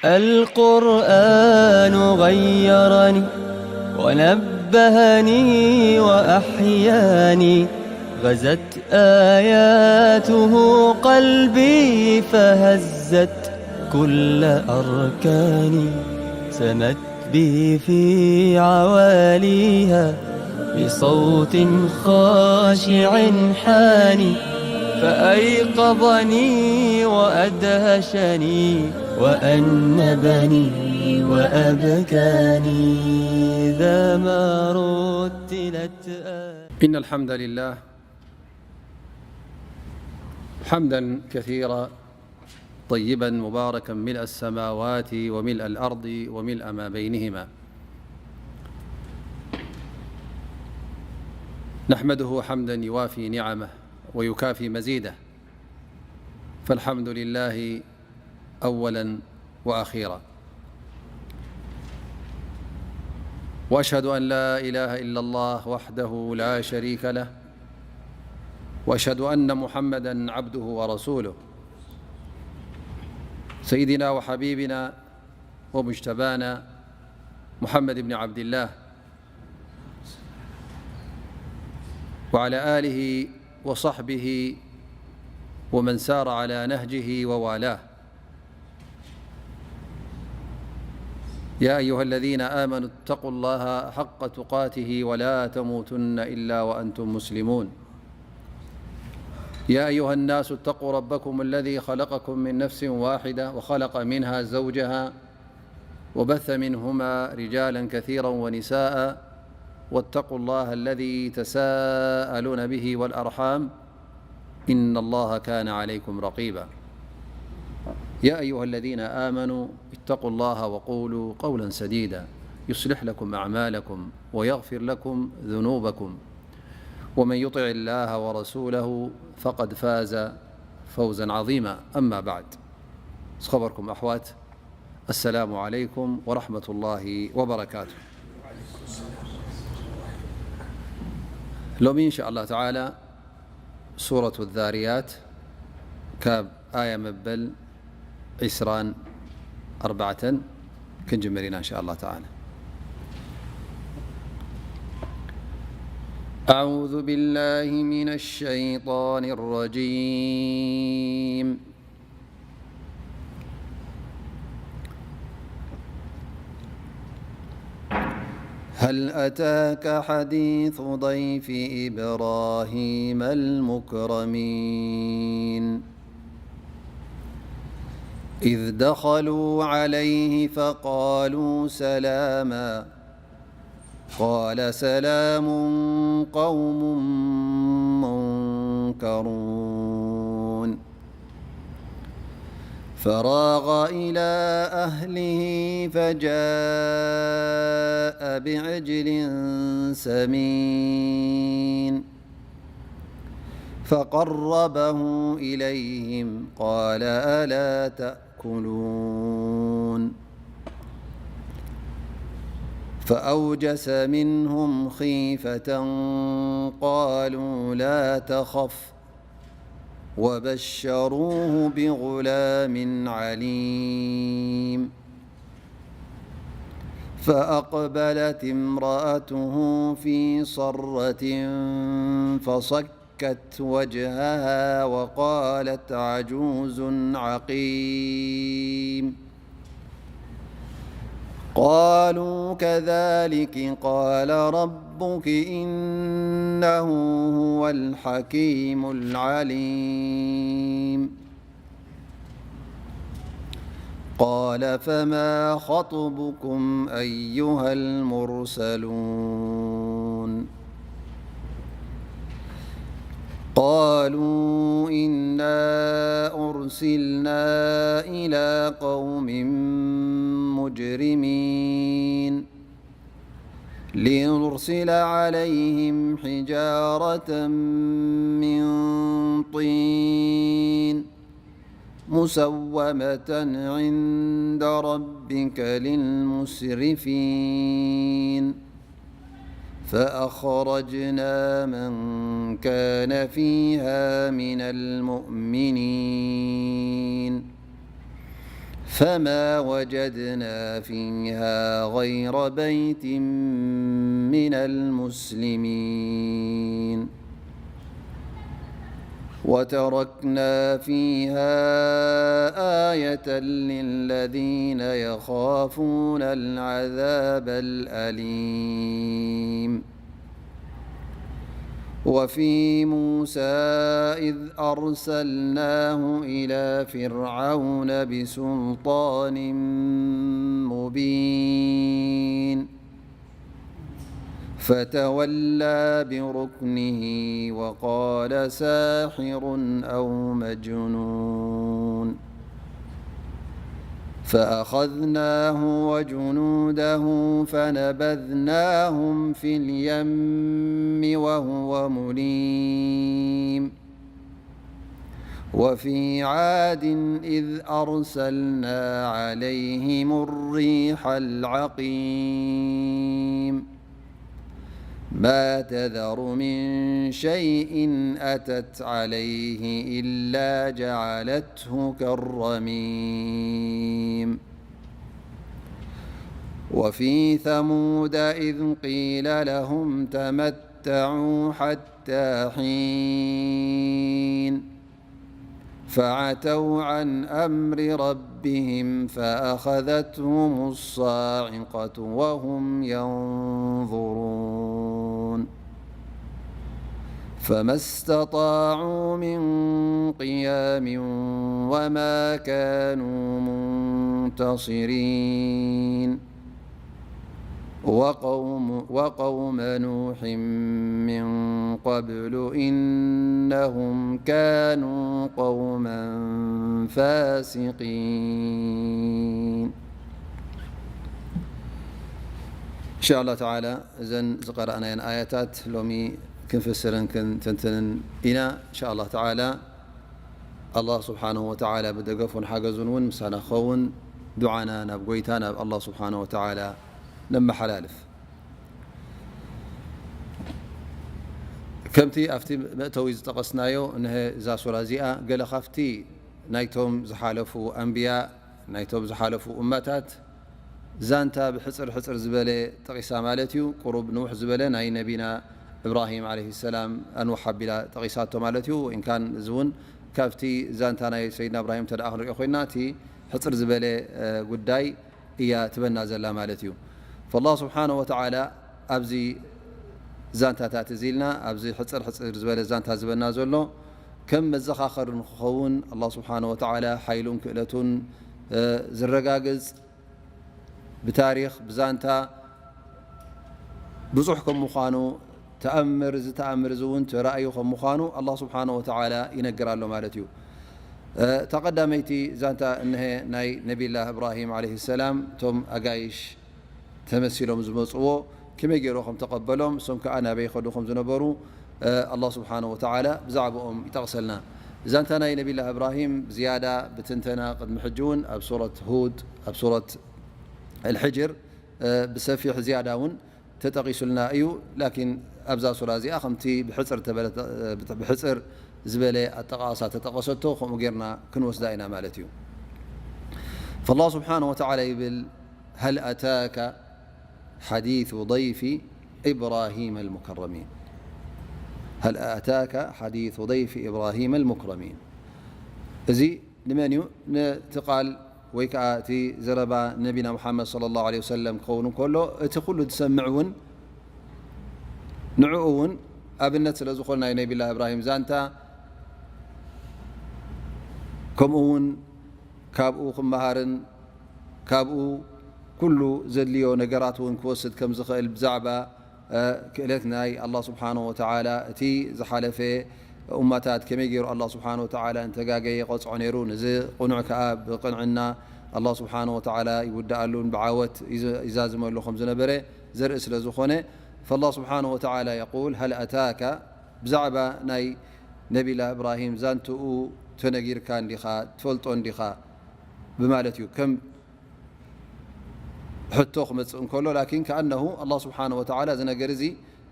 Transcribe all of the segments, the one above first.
القرآن غيرني ونبهني وأحياني، غزت آياته قلبي فهزت كل أركاني، سمت بي في عواليها بصوت خاشع حاني، فأيقظني وأدهشني وأنبني وأبكاني إذا ما رتلت آية. إن الحمد لله حمدا كثيرا طيبا مباركا ملء السماوات وملء الأرض وملء ما بينهما. نحمده حمدا يوافي نعمه ويكافي مزيده، فالحمد لله أولا وأخيرا، وأشهد أن لا إله إلا الله وحده لا شريك له، وأشهد أن محمدا عبده ورسوله، سيدنا وحبيبنا ومجتبانا محمد بن عبد الله، وعلى آله وصحبه ومن سار على نهجه ووالاه. يا أيها الذين آمنوا اتقوا الله حق تقاته ولا تموتن إلا وأنتم مسلمون. يا أيها الناس اتقوا ربكم الذي خلقكم من نفس واحدة وخلق منها زوجها وبث منهما رجالا كثيرا ونساء، واتقوا الله الذي تساءلون به والأرحام، إن الله كان عليكم رقيبا. يا أيها الذين آمنوا اتقوا الله وقولوا قولا سديدا يصلح لكم أعمالكم ويغفر لكم ذنوبكم، ومن يطع الله ورسوله فقد فاز فوزا عظيما. أما بعد، ዝኸበርኩም ኣሕዋት፣ السلام عليكم ورحمة الله وبركاته. ሎሚ إن شاء الله تعالى ሱረቱ ዛርያት ካብ ኣያ መበል ዒስራን ኣርባዕተን ክንጅምር ኢና إن شاء الله تعالى. أعوذ بالله من الشيطان الرجيم. هل أتاك حديث ضيف إبراهيم المكرمين؟ إذ دخلوا عليه فقالوا سلاما، قال سلام قوم منكرون. فراغ إلى أهله فجاء بعجل سمين، فقربه إليهم قال ألا تأكلون؟ فأوجس منهم خيفة قالوا لا تخف وبشروه بغلام عليم. فأقبلت امرأته في صرة فصكت وجهها وقالت عجوز عقيم. قالوا كذلك قال ربك إنه هو الحكيم العليم. قال فما خطبكم أيها المرسلون؟ قالوا إنا أرسلنا إلى قوم مجرمين لنرسل عليهم حجارة من طين مسومة عند ربك للمسرفين. فأخرجنا من كان فيها من المؤمنين فما وجدنا فيها غير بيت من المسلمين، وتركنا فيها آية للذين يخافون العذاب الأليم. وفي موسى إذ أرسلناه إلى فرعون بسلطان مبين، فتولى بركنه وقال ساحر أو مجنون، فأخذناه وجنوده فنبذناهم في اليم وهو مليم. وفي عاد إذ أرسلنا عليهم الريح العقيم، ما تذر من شيء أتت عليه إلا جعلته كالرميم. وفي ثمود إذ قيل لهم تمتعوا حتى حين، فعتوا عن أمر ربهم فأخذتهم الصاعقة وهم ينظرون، فما استطاعوا من قيام وما كانوا منتصرين. وقوم، وقوم نوح من قبل إنهم كانوا قوما فاسقين. إن شاء الله تعالى، እዘን ዝቀረእናየን ኣያታት ሎሚ ክንፍስርን ክንትንትንን ኢና። إن شاء الله تعالى፣ ኣላህ ስብሓንሁ ወተዓላ ብደገፉን ሓገዙን እውን ምሳና ክኸውን ዱዓና ናብ ጎይታ ናብ ኣላህ ስብሓንሁ ወተዓላ ነመሓላልፍ። ከምቲ ኣብቲ መእተዊ ዝጠቐስናዮ፣ እንሀ እዛ ሱራ እዚኣ ገለ ካብቲ ናይቶም ዝሓለፉ ኣንብያ፣ ናይቶም ዝሓለፉ እመታት ዛንታ ብሕጽር ሕጽር ዝበለ ጠቒሳ ማለት እዩ። ቁሩብ ንውሕ ዝበለ ናይ ነቢና እብራሂም ዓለይሂ ሰላም ኣንውሕ ኣቢላ ጠቒሳቶ ማለት እዩ። ወኢንካን እዚ እውን ካብቲ ዛንታ ናይ ሰይድና እብራሂም እንተ ደኣ ክንሪኦ ኮይና፣ እቲ ሕጽር ዝበለ፣ እ፣ ጉዳይ እያ ትበና ዘላ ማለት እዩ። ፈላህ ስብሓነ ወተዓላ ኣብዚ ዛንታታት እዚ ኢልና፣ ኣብዚ ሕጽር ሕጽር ዝበለ ዛንታ ዝበና ዘሎ፣ ከም መዘኻኸሪ ንክኸውን ኣላህ ስብሓነ ወተዓላ ሓይሉን ክእለቱን፣ እ፣ ዝረጋግጽ፣ ብታሪኽ፣ ብዛንታ ብዙሕ ከም ምዃኑ፣ ተኣምር፣ እዚ ተኣምር እዚ እውን ተራእዩ ከም ምዃኑ ኣላህ ስብሓነ ወተዓላ ይነግር ኣሎ ማለት እዩ። እ፣ እታ ቀዳመይቲ ዛንታ እንሀ ናይ ነቢላህ እብራሂም ዓለይሂ ሰላም፣ እቶም ኣጋይሽ ተመሲሎም ዝመጽዎ ከመይ ገይሩ ከም ተቐበሎም፣ እሶም ከኣ ናበይ ይኸዱ ከም ዝነበሩ፣ እ፣ ኣላህ ስብሓነ ወተዓላ ብዛዕባኦም ይጠቕሰልና። ዛንታ ናይ ነቢላህ እብራሂም ብዝያዳ ብትንተና ቅድሚ ሕጂ እውን ኣብ ሱረት ሁድ፣ ኣብ ሱረት ኣልሕጅር፣ እ፣ ብሰፊሕ ዝያዳ እውን ተጠቒሱልና እዩ። ላኪን ኣብዛ ሱራ እዚኣ ከምቲ ብሕጽር ተበለ-፣ ብሕጽር ዝበለ ኣጠቓቕሳ ተጠቐሰቶ፣ ከምኡ ጌርና ክንወስዳ ኢና ማለት እዩ። ፈላህ ስብሓነ ወተዓላ ይብል፣ هل أتاك حديث ضيف إبراهيم المكرمين. هل أتاك حديث ضيف إبراهيم المكرمين. እዚ ንመን እዩ? ነቲ ቃል ወይ ከኣ እቲ ዘረባ ነቢና ሙሓመድ ሰለላሁ ዐለይሂ ወሰለም ክኸውን እንከሎ፣ እቲ ኩሉ ዝሰምዕ እውን ንዕኡ እውን ኣብነት ስለ ዝኾነ ናይ ነቢላህ እብራሂም ዛንታ፣ ከምኡ እውን ካብኡ ክመሃርን ካብኡ ኩሉ ዘድልዮ ነገራት እውን ክወስድ ከም ዝኽእል ብዛዕባ፣ እ፣ ክእለት ናይ ኣላህ ስብሓነ ወተዓላ፣ እቲ ዝሓለፈ ኡማታት ከመይ ገይሩ ኣላህ ስብሓነ ወተዓላ እንተጋገየ ይቐጽዖ ነይሩ፣ ነዚ ቅኑዕ ከኣ ብቅንዕና ኣላህ ስብሓነ ወተዓላ ይውድኣሉን ብዓወት ይዘ-፣ ይዛዝመሉ ከም ዝነበረ ዘርኢ ስለ ዝኾነ፣ ፈላህ ስብሓነ ወተዓላ የቁል፣ هل أتاك ብዛዕባ ናይ ነቢላ እብራሂም ዛንትኡ ተነጊርካ እንዲኻ፣ ትፈልጦ እንዲኻ ብማለት እዩ። ከም ሕቶ ክመጽእ እንከሎ፣ ላኪን ከኣነሁ ኣላህ ስብሓነ ወተዓላ እዚ ነገር እዚ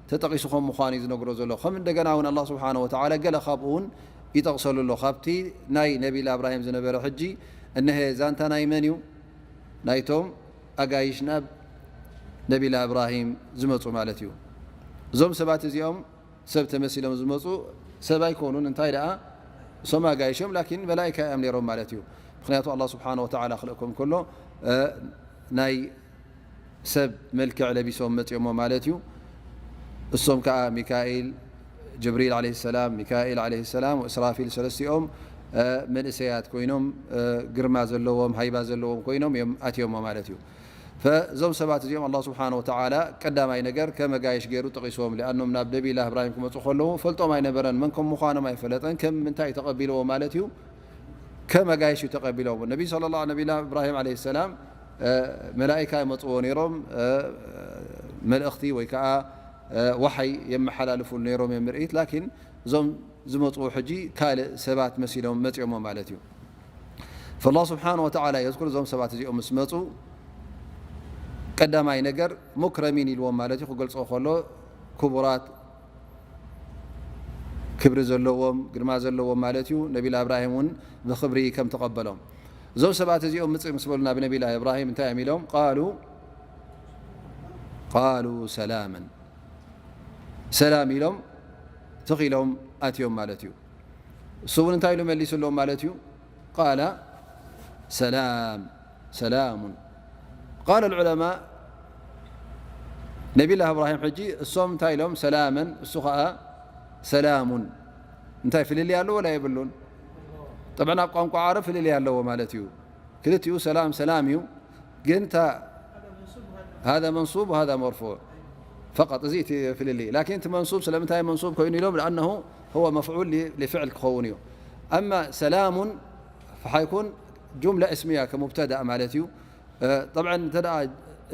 ተጠቒሱ ከም ምዃኑ እዩ ዝነግሮ ዘሎ። ከም እንደገና እውን ኣላህ ስብሓነ ወተዓላ ገለ ካብኡ እውን ይጠቕሰሉ ኣሎ። ካብቲ ናይ ነቢላ እብራሂም ዝነበረ ሕጂ እነሀ ዛንታ ናይ መን እዩ? ናይቶም ኣጋይሽ ናብ ነቢላ እብራሂም ዝመፁ ማለት እዩ። እዞም ሰባት እዚኦም ሰብ ተመሲሎም ዝመፁ ሰብ ኣይኮኑን። እንታይ ደኣ እሶም ኣጋይሽ እዮም፣ ላኪን መላኢካ እዮም ነይሮም ማለት እዩ። ምክንያቱ ኣላህ ስብሓነ ወተዓላ ክልእኮም ከሎ፣ እ፣ ናይ ሰብ መልክዕ ለቢሶም መፂኦሞ ማለት እዩ። እሶም ከዓ ሚካኤል፣ ጅብሪል ዓለይሂ ሰላም፣ ሚካኤል ዓለይሂ ሰላም ወእስራፊል ሰለስቲኦም፣ እ፣ መንእሰያት ኮይኖም፣ እ፣ ግርማ ዘለዎም፣ ሃይባ ዘለዎም ኮይኖም እዮም ኣትዮሞ ማለት እዩ። ፈእዞም ሰባት እዚኦም ኣላህ ስብሓነ ወተዓላ ቀዳማይ ነገር ከም ኣጋይሽ ገይሩ ጠቒስዎም። ሊኣኖም ናብ ነቢላ እብራሂም ክመፁ ከለዉ ፈልጦም ኣይነበረን፣ መን ከም ምዃኖም ኣይፈለጠን። ከም ምንታይ እዩ ተቐቢልዎ ማለት እዩ? ከም ኣጋይሽ እዩ ተቐቢሎም። ነቢ ሰለላሁ፣ ነቢላ እብራሂም ዓለይሂ ሰላም፣ እ፣ መላኢካ ይመፅዎ ነይሮም፣ እ፣ መልእኽቲ ወይ ከዓ፣ እ፣ ዋሓይ የመሓላልፉሉ ነይሮም እዮም ምርኢት። ላኪን እዞም ዝመፅዎ ሕጂ ካልእ ሰባት መሲሎም መፂኦሞ ማለት እዩ። ፈላህ ስብሓነ ወተዓላ የዝኩር እዞም ሰባት እዚኦም ምስ መፁ ቀዳማይ ነገር ሙክረሚን ኢልዎም ማለት እዩ። ክገልፆ ከሎ ክቡራት ክብሪ ዘለዎም ግርማ ዘለዎም ማለት እዩ። ነቢላ እብራሂም እውን ብክብሪ ከም ተቐበሎም እዞም ሰባት እዚኦም ምፅእ ምስ በሉ ናብ ነቢላ እብራሂም እንታይ እዮም ኢሎም? ቃሉ ቃሉ ሰላመን ሰላም ኢሎም ትኺሎም ኣትዮም ማለት እዩ። እሱ እውን እንታይ ኢሉ መሊሱሎም ማለት እዩ? ቃለ ሰላም ሰላሙን። ቃለ ልዑለማ ነቢላ እብራሂም ሕጂ እሶም እንታይ ኢሎም? ሰላመን፣ እሱ ኸዓ ሰላሙን። እንታይ ፍልልይ ኣለዎ? ላ የብሉን። ጠብዕን ኣብ ቋንቋ ዓረብ ፍልልይ ኣለዎ ማለት እዩ። ክልቲኡ ሰላም ሰላም እዩ። ግን እታ ሃذا منصوب وهذا مرفوع فقط፣ እዚ እቲ ፍልልይ። ላኪን እቲ መንሱብ ስለምንታይ መንሱብ ኮይኑ ኢሎም? لأنه هو مفعول لفعل ክኸውን እዩ። أما سلام فحيكون جملة اسمية كمبتدأ ማለት እዩ። እ፣ طبعا እንተ ደኣ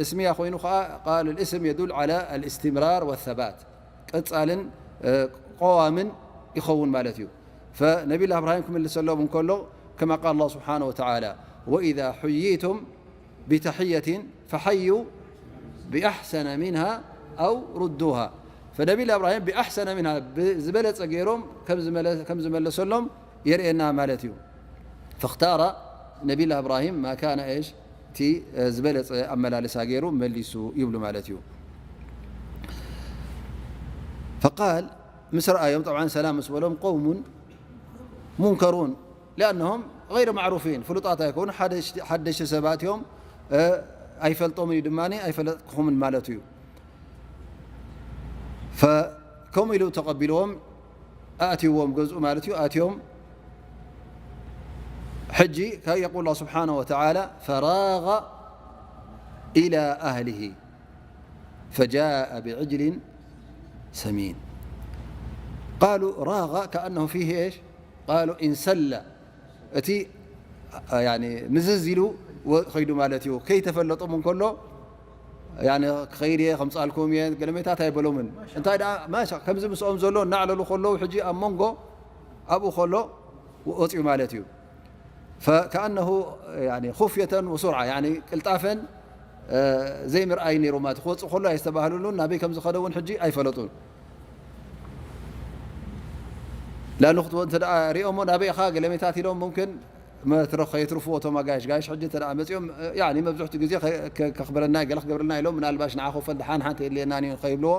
እስምያ ኮይኑ ኸዓ قال الاسم يدل على الاستمرار والثبات ቀጻልን፣ እ፣ ቀዋምን ይኸውን ማለት እዩ። ፈነቢላ እብራሂም ክምልሰሎም እንከሎ كما قال الله سبحانه وتعالى وإذا حييتم بتحية فحيوا بأحسن منها أو ردوها። ፈነቢላ እብራሂም ብኣሕሰነ ሚንሃ፣ ብዝበለጸ ገይሮም ከም ዝመለ-፣ ከም ዝመለሰሎም የርእየና ማለት እዩ። ፈኽታረ ነቢላ እብራሂም ማ ካነ ኤሽ፣ እቲ ዝበለጸ ኣመላልሳ ገይሩ መሊሱ ይብሉ ማለት እዩ። ፈቃል ምስ ረኣዮም ጠብዓን ሰላም ምስ በሎም ቀውሙን ሙንከሩን ሊኣነሆም ገይረ ማዕሩፊን ፍሉጣት ኣይኮኑ ሓደሽቲ ሰባት እዮም። ኣይፈልጦምን እዩ ድማ ኣይፈለጥኩምን ማለቱ እዩ። ከምኡ ኢሉ ተቐቢልዎም ኣእትይዎም ገዝኡ ማለት እዩ። ኣትዮም ሕጂ የቁል ስብሓነ ወተዓላ ፈራغ ኢላ ኣህሊሂ ፈጃአ ብዕጅሊን ሰሚን። ቃሉ ራغ ከኣነሁ ፊህ ኤሽ ቃሉ ኢንሰለ እቲ ምዝዝ ኢሉ ከይዱ ማለት እዩ። ከይተፈለጦም እንከሎ ክኸይድ እየ ከምፃልኩም እየ ገለሜታት ኣይበሎምን። እንታይ ደኣ ማሻ ከምዚ ምስኦም ዘሎ እናዕለሉ ከለዉ ሕጂ ኣብ መንጎ ኣብኡ ከሎ ወፅዩ ማለት እዩ። ፈከኣነሁ ኩፍየተን ወሱርዓ ቅልጣፈን ዘይምርኣይ ነይሩ ማለት ክወፅእ ከሎ ኣየስተባህልሉን ናበይ ከም ዝኸደ እውን ሕጂ ኣይፈለጡን። ላሉ ክትወ እንተ ደኣ ሪኦሞ ናበይ ኢኻ ገለሜታት ኢሎም ሙምክን መትረኽ ከየትርፍዎ እቶም ኣጋይሽ ጋይሽ ሕጂ እንተ ደኣ መፂኦም መብዝሕትኡ ግዜ ከኽብረና ገለ ክገብረልና ኢሎም ምናልባሽ ንዓ ኮፈል ደሓን ሓንቲ የድልየና እዩ ከይብልዎ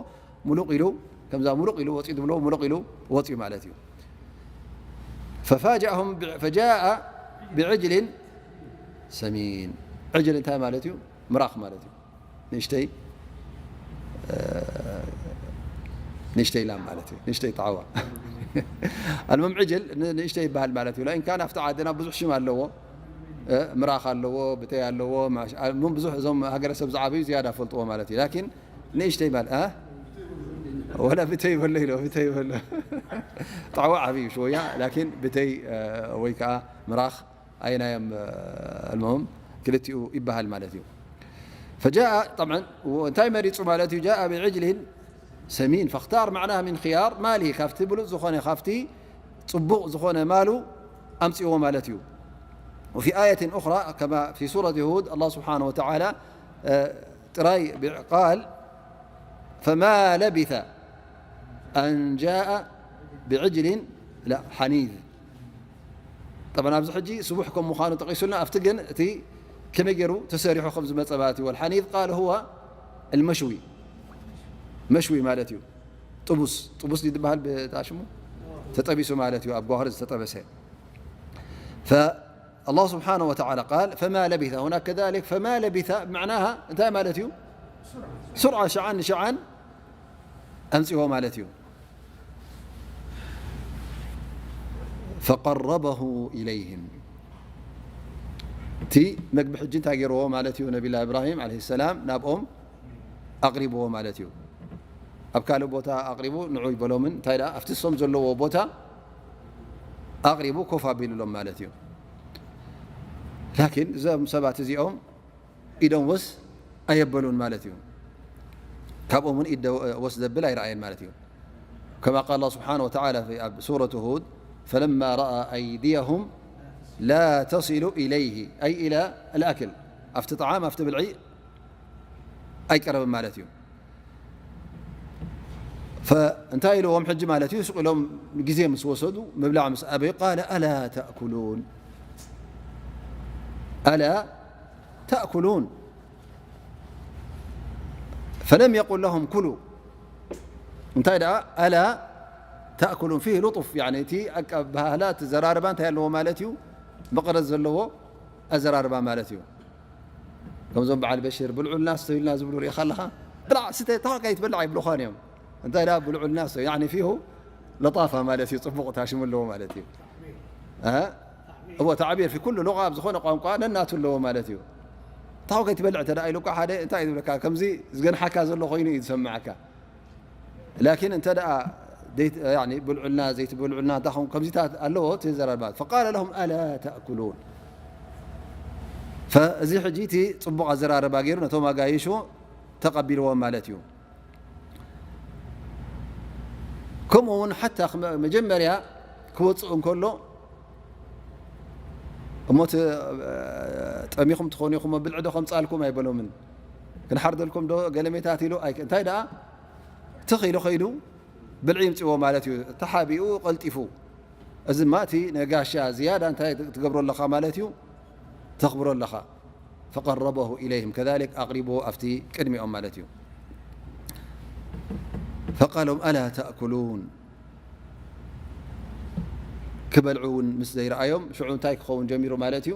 ሙሉቕ ኢሉ ከምዛ ሙሉቕ ኢሉ ወፂኡ ዝብሎ ሙሉቕ ኢሉ ወፂኡ ማለት እዩ። ፈፋጃአሁም ፈጃአ ብዕጅሊን ሰሚን። ዕጅል እንታይ ማለት እዩ? ምራኽ ማለት እዩ። ንእሽተይ ንእሽተይ ላም ማለት እዩ። ንእሽተይ ጣዕዋ ኣልሙም ዕጅል ንእሽተይ ይበሃል ማለት እዩ። ላኢን ካን ኣብቲ ዓድና ብዙሕ ሽም ኣለዎ። ምራኽ ኣለዎ፣ ብተይ ኣለዎ። ብዙሕ እዞም ሃገረሰብ ዝዓበዩ ዝያዳ ፈልጥዎ ማለት እዩ። ላኪን ንእሽተይ ማለት እ ወላ ብተይ በሎ ኢሎ ብተይ በሎ ጣዕዋ ዓብዩ ሽወያ ላኪን ብተይ ወይ ከዓ ምራኽ ኣይናዮም ኣልመሆም ክልቲኡ ይበሃል ማለት እዩ። ፈጃአ ጠብዓን እንታይ መሪፁ ማለት እዩ? ጃአ ብዕጅሊን ሰሚን ፈክታር ማዕናሃ ሚን ክያር ማሊ ካብቲ ብሉፅ ዝኾነ ካብቲ ፅቡቕ ዝኾነ ማሉ ኣምፅዎ ማለት እዩ። وفي آية أخرى كما في سورة هود الله سبحانه وتعالى ጥራይ ቃል فما لبث أن جاء بعجل حنيذ ጠብዓን ኣብዚ ሕጂ ስቡሕ ከም ምዃኑ ጠቒሱልና፣ ኣብቲ ግን እቲ ከመይ ገይሩ ተሰሪሑ ከም ዝመጸ ማለት እዩ። ወልሓኒዝ ቃል ሁወ ኣልመሽዊ፣ መሽዊ ማለት እዩ። ጥቡስ፣ ጥቡስ ድዩ ዝበሃል ብታ ሽሙ? ተጠቢሱ ማለት እዩ፣ ኣብ ጓህሪ ዝተጠበሰ። ፈ-፣ ኣላህ ስብሓነሁ ወተዓላ ቃል፣ ፈማ ለቢተ፣ ሁና ከዛሊክ፣ ፈማ ለቢተ ብመዕናሃ እንታይ ማለት እዩ? ሱርዓ፣ ሸዓን ንሸዓን ኣምጽዎ ማለት እዩ። ፈቀረበሁ ኢለይህም። እቲ መግቢ ሕጂ እንታይ ገይርዎ ማለት እዩ? ነቢላ እብራሂም ዓለይሂ ሰላም ናብኦም ኣቕሪብዎ ማለት እዩ። ኣብ ካልእ ቦታ ኣቕሪቡ ንዑ ይበሎምን፣ እንታይ ደኣ ኣብቲ እሶም ዘለዎ ቦታ ኣቕሪቡ ኮፍ ኣቢሉሎም ማለት እዩ። ላኪን እዞም ሰባት እዚኦም ኢዶም ወስ ኣየበሉን ማለት እዩ። ካብኦም እውን ኢድ ወስ ዘብል ኣይረኣየን ማለት እዩ። ከማ ቃል ኣላህ ስብሓነሁ ወተዓላ ፊ-፣ ኣብ ሱረቱ ሁድ፣ ፈለማ ረኣ ኣይድየሁም ላ ተሲሉ ኢለይሂ፣ ኣይ ኢላ ኣልኣክል፣ ኣብቲ ጣዓም፣ ኣብቲ ብልዒ ኣይቀረብን ማለት እዩ። ፈ-፣ እንታይ ኢልዎም ሕጂ ማለት እዩ? ስቕ ኢሎም ግዜ ምስ ወሰዱ፣ ምብላዕ ምስ ኣበዩ፣ ቃለ ኣላ ተእኩሉን፣ ኣላ ተእኩሉን፣ ፈለም የቁል ለሁም ኩሉ። እንታይ ደኣ ኣላ ተእኩሉን ፊህ ሉጡፍ፣ ያኒ እቲ ኣቀባህላ፣ እቲ ዘራርባ እንታይ ኣለዎ ማለት እዩ? መቐረት ዘለዎ ኣዘራርባ ማለት እዩ። ከምዞም በዓል በሽር፣ "ብልዑልና ስተዩልና" ዝብሉ ርኢኻ ኣለኻ? "ብላዕ፣ ስተ፣ ታወካ ይትበልዕ" ኣይብሉኻን እዮም። እንታይ ደኣ ብልዑልና ስተዩ፣ ያኒ ፊሁ ለጣፋ ማለት እዩ፣ ጽቡቕ ታሽሙ ኣለዎ ማለት እዩ። እ? እዎ፣ ታዕቢር ፊ ኩሉ ሉቓ፣ ኣብ ዝኾነ ቋንቋ ነናቱ ኣለዎ ማለት እዩ። "ታወካ ይትበልዕ" እንተ ደኣ ኢሉካ ሓደ፣ እንታይ እዩ ዝብለካ? ከምዚ ዝገንሓካ ዘሎ ኮይኑ እዩ ዝሰምዓካ። ላኪን እንተ ደኣ ዘይት-፣ ያኒ ብልዑልና፣ ዘይትብልዑልና፣ እንታይ ኹም-፣ ከምዚታት ኣለዎ እቲ ዘረባ። ፈቃለ ለሁም ኣላ ተእኩሉን። ፈ-፣ እዚ ሕጂ እቲ ጽቡቕ ኣዘራርባ ገይሩ ነቶም ኣጋይሹ ተቐቢልዎም ማለት እዩ። ከምኡ እውን ሓታ ክመ-፣ መጀመርያ ክወጽእ እንከሎ፣ እሞ እቲ፣ ጠሚኹም ትኾኑ ኢኹም፣ ብልዒ ዶ ከምጻልኩም ኣይበሎምን። ክንሓርደልኩም ዶ ገለሜታት ኢሉ ኣይ-፣ እንታይ ደኣ ትኽ ኢሉ ኸይዱ ብልዒ ይምጽእዎ ማለት እዩ። ተሓቢኡ ቀልጢፉ። እዚ ድማ እቲ ነጋሻ ዝያዳ እንታይ ትገብሮ ኣለኻ ማለት እዩ? ተኽብሮ ኣለኻ። ፈቀረበሁ ኢለይህም ከዛሊክ፣ ኣቕሪብዎ ኣብቲ ቅድሚኦም ማለት እዩ። ፈቃሎም ኣላ ተእኩሉን፣ ክበልዑ እውን ምስ ዘይረኣዮም ሽዑ እንታይ ክኸውን ጀሚሩ ማለት እዩ?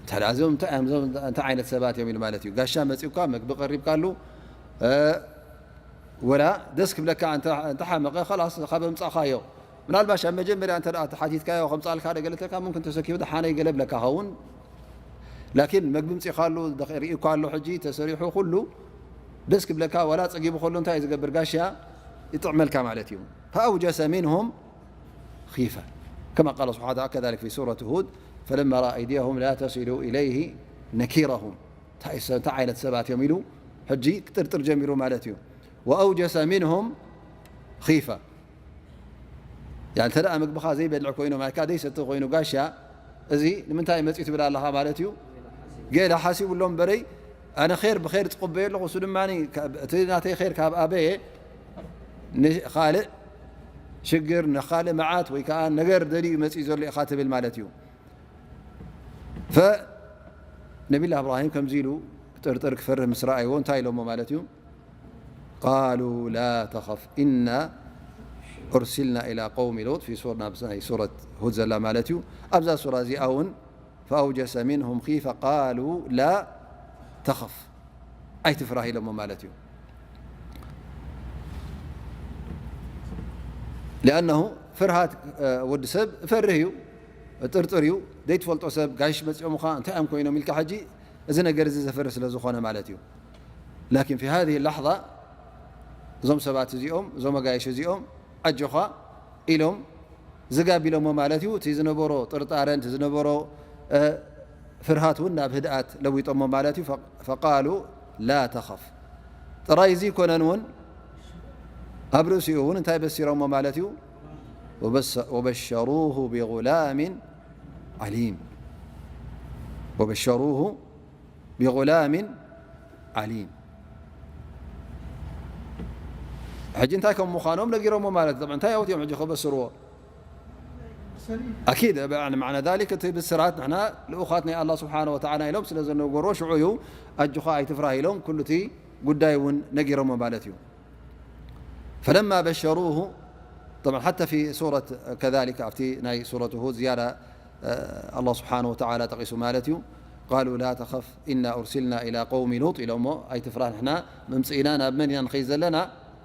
ታዲያ እዚኦም እንታይ እዮም? እዞም እንታይ ዓይነት ሰባት እዮም ኢሉ ማለት እዩ። ጋሻ መጺኡካ፣ መግቢ ቀሪብካሉ፣ እ፣ ወላ ደስ ክብለካ እንተ-፣ እንተሓመቐ፣ ኸላስ፣ ካብ ኣምጻእኻዮ። ምናልባሽ ኣብ መጀመርያ እንተ ደኣ ተሓቲትካዮ፣ ከምጻልካ ዶ ገለ ትለካ፣ ሙምክን ተሰኪፉ ደሓነይ ገለ ብለካ ኸውን። ላኪን መግቢ ምጺእካሉ፣ ደኸ-፣ ርኢኳ ኣሎ፣ ሕጂ ተሰሪሑ ኩሉ ደስ ክብለካ፣ ወላ ጸጊቡ ከሎ እንታይ እዩ ዝገብር? ጋሻ ይጥዕመልካ ማለት እዩ። ፈኣውጀሰ ሚንሁም ኺፋ። ከማ ቃለ ስብሓነ ወተዓላ ከዛሊክ ፊ ሱረት ሁድ፣ ፈለማ ረኣ ኣይድየሁም ላ ተሲሉ ኢለይሂ ነኪረሁም። እንታይ ሰብ፣ እንታይ ዓይነት ሰባት እዮም ኢሉ ሕጂ ክጥርጥር ጀሚሩ ማለት እዩ። ወኣውጀሰ ሚንሁም ኺፋ። ያኒ፣ እንተ ደኣ ምግብኻ ዘይበልዕ ኮይኑ፣ ማይካ ዘይሰቲ ኮይኑ፣ ጋሻ፣ እዚ ንምንታይ መጺኡ ትብል ኣለኻ ማለት እዩ? ገለ ሓሲቡሎም እምበረይ፣ ኣነ ኼር ብኼር ጽቕበዮ ኣለኹ፣ እሱ ድማ ካብ፣ እቲ ናተይ ኼር ካብ ኣበየ፣ ንኻልእ ሽግር፣ ንኻልእ መዓት ወይ ከኣ ነገር ደልዩ መጺኡ ዘሎ ኢኻ ትብል ማለት እዩ። ፈ-፣ ነቢላ እብራሂም ከምዚ ኢሉ ክጥርጥር ክፈርህ ምስ ረኣይዎ እንታይ ኢሎሞ ማለት እዩ? ቃሉ ላ ተኸፍ ኢና ኡርሲልና ኢላ ቀውሚ ሉጥ፣ ፊ ሱር-፣ ናብ ናይ ሱረት ሁድ ዘላ ማለት እዩ። ኣብዛ ሱራ እዚኣ እውን ፈኣውጀሰ ሚንሁም ኺፈ ቃሉ ላ ተኸፍ፣ ኣይትፍራህ ኢሎሞ ማለት እዩ። ሊኣነሁ ፍርሃት፣ እ፣ ወዲ ሰብ እፈርህ እዩ፣ እጥርጥር እዩ። ዘይትፈልጦ ሰብ ጋሽ መጺኦምኻ እንታይ እዮም ኮይኖም ኢልካ ሕጂ እዚ ነገር እዚ ዘፈርህ ስለ ዝኾነ ማለት እዩ። ላኪን ፊ ሃዚህ ላሕዛ እዞም ሰባት እዚኦም፣ እዞም ኣጋይሽ እዚኦም ኣጆኻ ኢሎም ዝጋብ ኢሎሞ ማለት እዩ። እቲ ዝነበሮ ጥርጣረን እቲ ዝነበሮ፣ እ፣ ፍርሃት እውን ናብ ህድኣት ለዊጦሞ ማለት እዩ። ፈ-፣ ፈቃሉ ላ ተኸፍ። ጥራይ እዚ ይኮነን እውን ኣብ ርእሲኡ እውን እንታይ በሲሮሞ ማለት እዩ? ወበሰ-፣ ወበሸሩሁ ቢጉላሚን ዓሊም። ወበሸሩሁ ቢጉላሚን ዓሊም። ሕጂ እንታይ ከም ምዃኖም ነጊሮሞ ማለት እዩ። ጠብዓ እንታይ ኣውት እዮም ሕጂ ከበስርዎ? ኣኪድ፣ ያዕኒ፣ ማዕና ዛሊክ፣ እቲ ብስራት ንሕና ልኡኻት ናይ ኣላህ ስብሓነ ወተዓላ ኢሎም ስለ ዘነገርዎ፣ ሽዑ እዩ ኣጆኻ ኣይትፍራህ ኢሎም ኩሉ እቲ ጉዳይ እውን ነጊሮሞ ማለት እዩ። ፈለማ በሸሩሁ፣ ጠብዓን ሓታ ፊ ሱረት ከዛሊክ፣ ኣብቲ ናይ ሱረት ሁድ ዝያዳ፣ እ፣ ኣላህ ስብሓነ ወተዓላ ጠቒሱ ማለት እዩ። ቃሉ ላ ተኸፍ ኢና ኡርሲልና ኢላ ቀውሚ ሉጥ ኢሎሞ፣ ኣይትፍራህ፣ ንሕና መምፅኢና ናብ መን ኢና ንኸይድ ዘለና?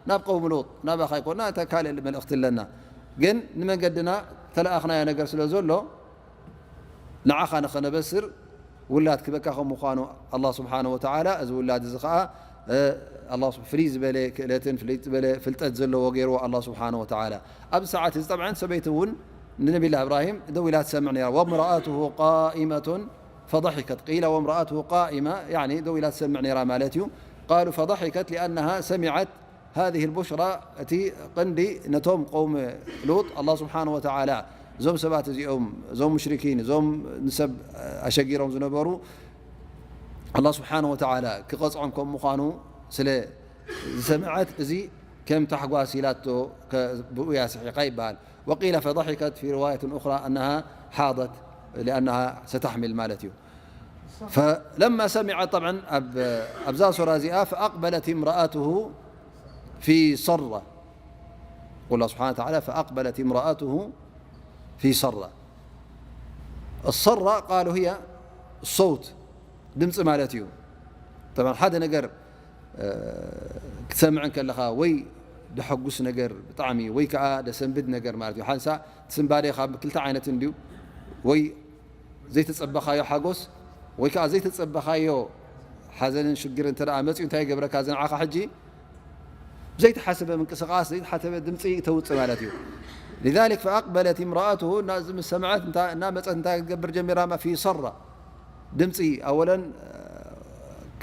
ናብ ቀውሚ ሉጥ፣ ናባኻ ኣይኮና፣ እታ ካልእ መልእኽቲ ኣለና። ግን ንመንገድና ተለኣኽናዮ ነገር ስለ ዘሎ፣ ንዓኻ ንኸነበስር ውላድ ክበካ ከም ምዃኑ ኣላህ ስብሓነ ወተዓላ፣ እዚ ውላድ እዚ ኸዓ፣ እ፣ ኣላህ ስብ-፣ ፍልይ ዝበለ ክእለትን ፍልይ ዝበለ ፍልጠት ዘለዎ ገይርዎ ኣላህ ስብሓነ ወተዓላ። ኣብዚ ሰዓት እዚ ጠብዓን ሰበይቲ እውን ንነቢላ እብራሂም ደው ኢላ ትሰምዕ ነይራ። ወምረኣቱሁ ቃኢመቱን ፈضحከት። ቂለ ወምረኣቱሁ ቃኢማ፣ ያዕኒ ደው ኢላ ትሰምዕ ነይራ ማለት እዩ። ቃሉ ፈضحከት ሊኣነሃ ሰሚዐት ሃذه البشرى፣ እቲ ቀንዲ ነቶም ቀውሚ ሉጥ ኣላህ ስብሓነ ወተዓላ፣ እዞም ሰባት እዚኦም፣ እዞም ሙሽሪኪን፣ እዞም ንሰብ ኣሸጊሮም ዝነበሩ፣ ኣላህ ስብሓነ ወተዓላ ክቐጽዖም ከም ምዃኑ ስለ ዝሰምዐት፣ እዚ ከም ታሕጓስ ኢላቶ ከ-፣ ብኡ እያ ስሒቓ ይበሃል። وقيل فضحكت في رواية أخرى أنها حاضت لأنها ستحمل ማለት እዩ። فلما سمعت، طبعا، ኣብ-፣ ኣብዛ ሱራ እዚኣ، فأقبلت امرأته في صرة. يقول الله سبحانه وتعالى: فأقبلت امرأته في صرة. الصرة قالوا هي الصوت، ድምፂ ማለት እዩ። طبعا ሓደ ነገር፣ እ፣ ክትሰምዕ እንከለኻ ወይ ደሐጉስ ነገር ብጣዕሚ ወይ ከዓ ደሰንብድ ነገር ማለት እዩ። ሓንሳ ትስንባዴ ካብ ክልተ ዓይነት እንድዩ፣ ወይ ዘይተጸበኻዮ ሓጎስ ወይ ከዓ ዘይተጸበኻዮ ሓዘንን ሽግር እንተ ደኣ መጺኡ እንታይ ይገብረካ? እዚ ንዓኻ ሕጂ ዘይተሓሰበ ምንቅስቓስ፣ ዘይተሓሰበ ድምጺ ተውጽእ ማለት እዩ። لذلك فأقبلت امرأته، እና-፣ እዚ ምስ ሰምዐት እንታ-፣ እናመጸት እንታይ ክትገብር ጀሚራ? في صرة ድምጺ ኣወለን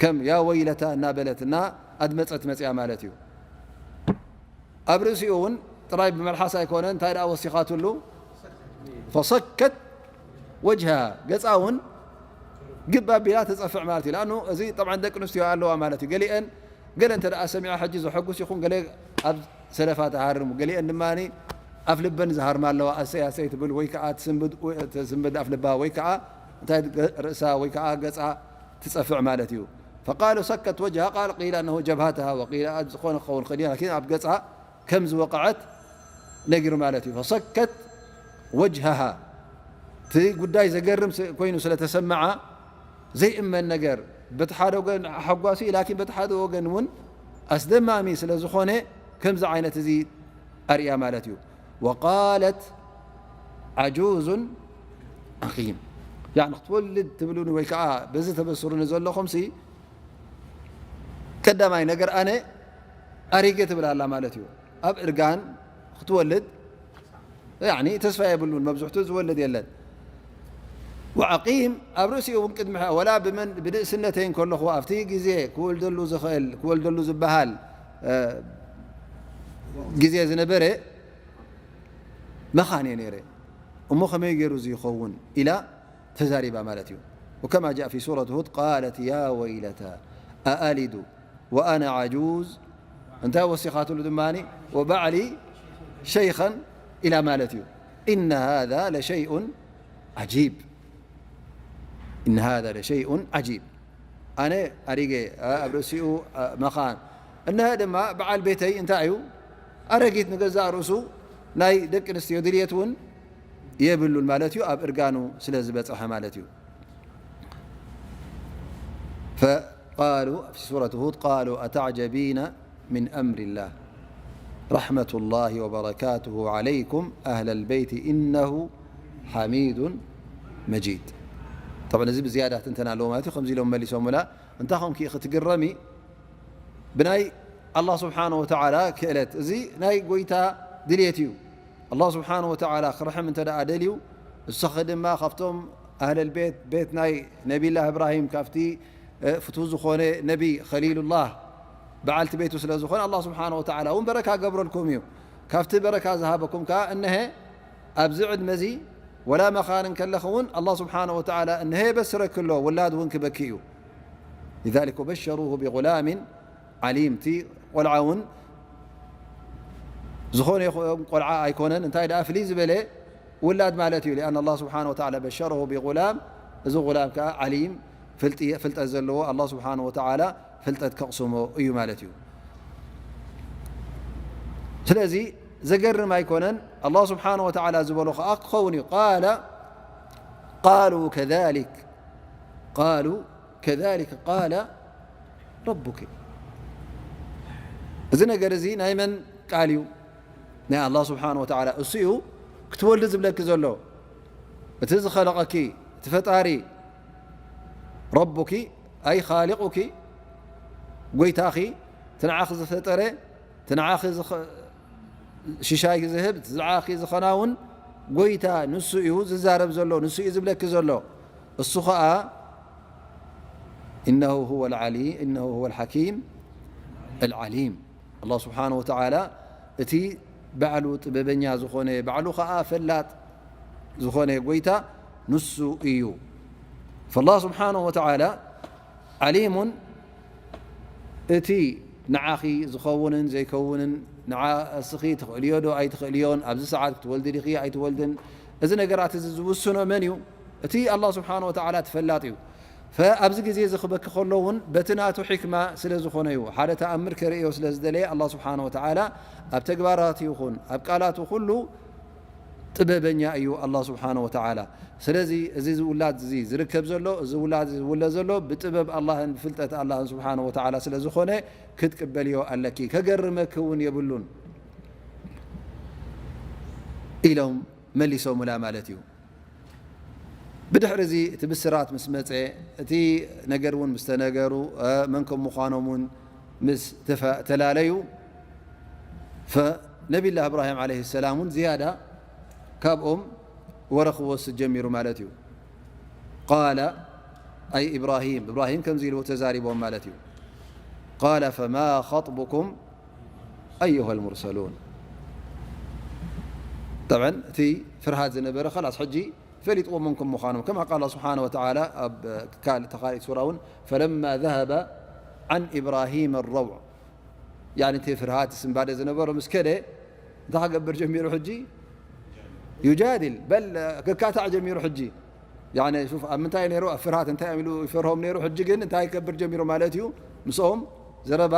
ከም ያ ወይለታ እናበለት እና ኣድመጸት መጽያ ማለት እዩ። ኣብ ርእሲኡ እውን ጥራይ ብመልሓስ ኣይኮነን፣ እንታይ ደኣ ወሲኻትሉ? فصكت وجهها፣ ገጻ እውን ግብ ኣቢላ ተጸፍዕ ማለት እዩ። ለኣኑ እዚ ጠብዓን ደቂ ኣንስትዮ ኣለዋ ማለት እዩ። ገሊአን ገለ እንተ ደኣ ሰሚዓ ሕጂ ዘሐጉስ ይኹን፣ ገለ ኣብ ሰለፋ ተሃርሙ፣ ገሊአን ድማ ኣፍ ልበን ዝሃርማ ኣለዋ። ኣሰይ ኣሰይ ትብል ወይ ከዓ ትስንብድ፣ ትስንብድ ኣፍ ልባ ወይ ከዓ እንታይ ርእሳ ወይ ከዓ ገጻ ትጸፍዕ ማለት እዩ። فقالوا صكت وجهها، قال قيل أنه جبهتها وقيل ዝኾነ ክኸውን ክእል እዩ፣ ላኪን ኣብ ገጻ ከም ዝወቕዐት ነጊሩ ማለት እዩ። فصكت وجهها، እቲ ጉዳይ ዘገርም ስ-፣ ኮይኑ ስለ ተሰምዓ፣ ዘይእመን ነገር፣ በቲ ሓደ ወገን ኣሐጓሲ፣ ላኪን በቲ ሓደ ወገን እውን ኣስደማሚ ስለ ዝኾነ፣ ከምዚ ዓይነት እዚ ኣርእያ ማለት እዩ። وقالت عجوز عقيم، ያዕኒ ክትወልድ ትብሉኒ ወይ ከዓ በዚ ተበስሩኒ ዘለኹምሲ፣ ቀዳማይ ነገር ኣነ ኣሪገ ትብል ኣላ ማለት እዩ። ኣብ እርጋን ክትወልድ፣ ያዕኒ፣ ተስፋ የብሉን፣ መብዝሕቱ ዝወልድ የለን። وعقيم ኣብ ርእሲኡ እውን ቅድሚ ሕጂ፣ ወላ ብመን፣ ብንእስነተይ እንከለኹ ኣብቲ ግዜ ክወልደሉ ዝኽእል፣ ክወልደሉ ዝበሃል፣ እ፣ ግዜ ዝነበረ መኻን እየ ነይረ። እሞ ከመይ ገይሩ እዚ ይኸውን? ኢላ ተዛሪባ ማለት እዩ። وكما جاء في سورة هود: قالت يا ويلتى أألد وأنا عجوز، እንታይ ወሲኻትሉ ድማ؟ وبعلي شيخا ኢላ ማለት እዩ። إن هذا لشيء عجيب، إن هذا لشيء عجيب، ኣነ ኣሪገ፣ ኣ-፣ ኣብ ርእሲኡ፣ ኣ-፣ መኻን። እነሀ ድማ በዓል ቤተይ እንታይ እዩ? ኣረጊት፣ ንገዛእ ርእሱ ናይ ደቂ ኣንስትዮ ድልየት እውን የብሉን ማለት እዩ፣ ኣብ እርጋኑ ስለ ዝበጽሐ ማለት እዩ። فقالوا في سورة هود: قالوا أتعجبين من أمر الله رحمة الله وبركاته عليكم أهل البيت إنه حميد مجيد. طبعا እዚ ብዝያዳ ትንተና ኣለዎ ማለት እዩ። ከምዚ ኢሎም መሊሶምላ። እንታይ ኾንኪ ኢኺ ትግረሚ ብናይ ኣላህ ስብሓነ ወተዓላ ክእለት? እዚ ናይ ጎይታ ድልየት እዩ። ኣላህ ስብሓነ ወተዓላ ክርሕም እንተ ደኣ ደልዩ፣ ንስኺ ድማ ካብቶም ኣህለል ቤት፣ ቤት ናይ ነቢላህ እብራሂም፣ ካብቲ፣ እ፣ ፍቱው ዝኾነ ነቢ ኸሊሉላህ በዓልቲ ቤቱ ስለ ዝኾነ፣ ኣላህ ስብሓነ ወተዓላ እውን በረካ ገብረልኩም እዩ። ካብቲ በረካ ዝሃበኩም ከኣ እነሀ ኣብዚ ዕድመ እዚ ወላ መኻን እንከለኺ እውን ኣላህ ስብሓነ ወተዓላ እነሀ የበስረኪ ኣሎ፣ ውላድ እውን ክበኪ እዩ። لذلك وبشروه بغلام عليم። እቲ ቆልዓ እውን ዝኾነ ይኹን ቆልዓ ኣይኮነን፣ እንታይ ደኣ ፍልይ ዝበለ ውላድ ማለት እዩ። لأن الله سبحانه وتعالى بشره بغلام، እዚ غلام ከኣ ዓሊም፣ ፍልጥ-፣ ፍልጠት ዘለዎ፣ ኣላህ ስብሓነሁ ወተዓላ ፍልጠት ከቕስሞ እዩ ማለት እዩ። ስለዚ ዘገርም ኣይኮነን። ኣላህ ስብሓነሁ ወተዓላ ዝበሎ ከኣ ክኸውን እዩ። قال، قالوا كذلك، قالوا كذلك قال ربك። እዚ ነገር እዚ ናይ መን ቃል እዩ? ናይ ኣላህ ስብሓነሁ ወተዓላ። እሱ እዩ ክትወልዲ ዝብለኪ ዘሎ። እቲ ዝኸለቐኪ፣ እቲ ፈጣሪ፣ ረቡኪ፣ ኣይ ኻሊቑኪ፣ ጎይታኺ፣ እቲ ንዓኺ ዝፈጠረ፣ እቲ ንዓኺ ዝኸ-፣ ሽሻይ ዝህብ፣ እቲ ንዓኺ ዝኸናውን ጎይታ ንሱ እዩ ዝዛረብ ዘሎ፣ ንሱ እዩ ዝብለኪ ዘሎ። እሱ ኸኣ إنه هو العلي، إنه هو الحكيم العليم። ኣላህ ስብሓነሁ ወተዓላ እቲ ባዕሉ ጥበበኛ ዝኾነ፣ ባዕሉ ኸኣ ፈላጥ ዝኾነ ጎይታ ንሱ እዩ። فالله سبحانه وتعالى عليم، እቲ ንዓኺ ዝኸውንን ዘይከውንን፣ ንዓ እስኺ ትኽእልዮ ዶ ኣይትኽእልዮን፣ ኣብዚ ሰዓት ክትወልዲ ዲኺ ኣይትወልድን፣ እዚ ነገራት እዚ ዝውስኖ መን እዩ? እቲ ኣላህ ስብሓነሁ ወተዓላ እቲ ፈላጥ እዩ። ፈ-፣ ኣብዚ ግዜ እዚ ክበኪ ከሎ እውን በቲ ናቱ ሕክማ ስለ ዝኾነ እዩ። ሓደ ተኣምር ከርእዮ ስለ ዝደለየ ኣላህ ስብሓነሁ ወተዓላ ኣብ ተግባራቱ ይኹን ኣብ ቃላቱ ኩሉ ጥበበኛ እዩ ኣላህ ስብሓነሁ ወተዓላ። ስለዚ እዚ ውላድ እዚ ዝርከብ ዘሎ፣ እዚ ውላድ እዚ ዝውለድ ዘሎ ብጥበብ ኣላህን ብፍልጠት ኣላህን ስብሓነሁ ወተዓላ ስለ ዝኾነ ክትቅበልዮ ኣለኪ። ከገርመኪ እውን የብሉን ኢሎም መሊሶምላ ማለት እዩ። ብድሕሪ እዚ እቲ ብስራት ምስ መጸ፣ እቲ ነገር እውን ምስ ተነገሩ፣ እ፣ መን ከም ምዃኖም እውን ምስ ተፈ-፣ ተላለዩ፣ ፈ-፣ ነቢላህ እብራሂም ዓለይሂ ሰላም እውን ዝያዳ ካብኦም ወረ ክወስድ ጀሚሩ ማለት እዩ። ቃለ፣ ኣይ ኢብራሂም፣ እብራሂም ከምዚ ኢሉ ተዛሪቦም ማለት እዩ። ቃለ ፈማ ኸጥቡኩም ኣዩሃ ልሙርሰሉን። ጠብዐን እቲ ፍርሃት ዝነበረ ኸላስ ሕጂ ፈሊጥዎም መን ከም ምዃኖም። ከማ ቃል ስብሓነ ወተዓላ ኣብ ካልእ ተኻሊእ ሱራ እውን ፈለማ ዘሀበ ዓን ኢብራሂም ረውዕ፣ ያኒ እቲ ፍርሃት ስንባደ ዝነበሮ ምስ ከደ እንታይ ክገብር ጀሚሩ ሕጂ? ዩጃድል በል ክካታዕ ጀሚሩ ሕጂ። ያኒ ሹፍ ኣብ ምንታይ ነይሩ? ኣብ ፍርሃት እንታይ ኢሉ ይፈርሆም ነይሩ? ሕጂ ግን እንታይ ክገብር ጀሚሩ ማለት እዩ? ምስኦም ዘረባ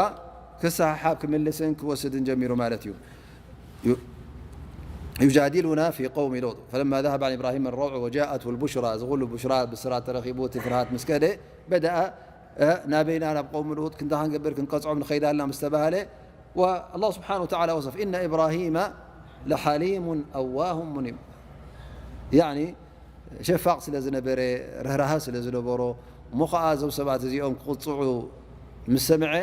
ክሰሓሓብ ክምልስን ክወስድን ጀሚሩ ማለት እዩ። ዩ-፣ ዩጃዲሉና ፊ ቀውሚ ሉጥ ፈለማ ዘሀበ ዓን ኢብራሂም ረውዕ ወጃአትሁ ልቡሽራ፣ እዚ ኩሉ ቡሽራ ብስራት ተረኺቡ እቲ ፍርሃት ምስ ከደ በደኣ፣ እ፣ ናበይና ናብ ቀውሚ ሉጥ ክንታ ክንገብር ክንቀጽዖም ንኸይድ ኣለና ምስ ተባህለ፣ ወ-፣ ኣላህ ስብሓነሁ ወተዓላ ወሰፍ፣ "ኢነ ኢብራሂመ ለሓሊሙን ኣዋሁን ሙኒብ." ያኒ ሸፋቕ ስለ ዝነበረ፣ ርህራሀ ስለ ዝነበሮ፣ እሞ ኸዓ እዞም ሰባት እዚኦም ክቕጽዑ ምስ ሰምዐ፣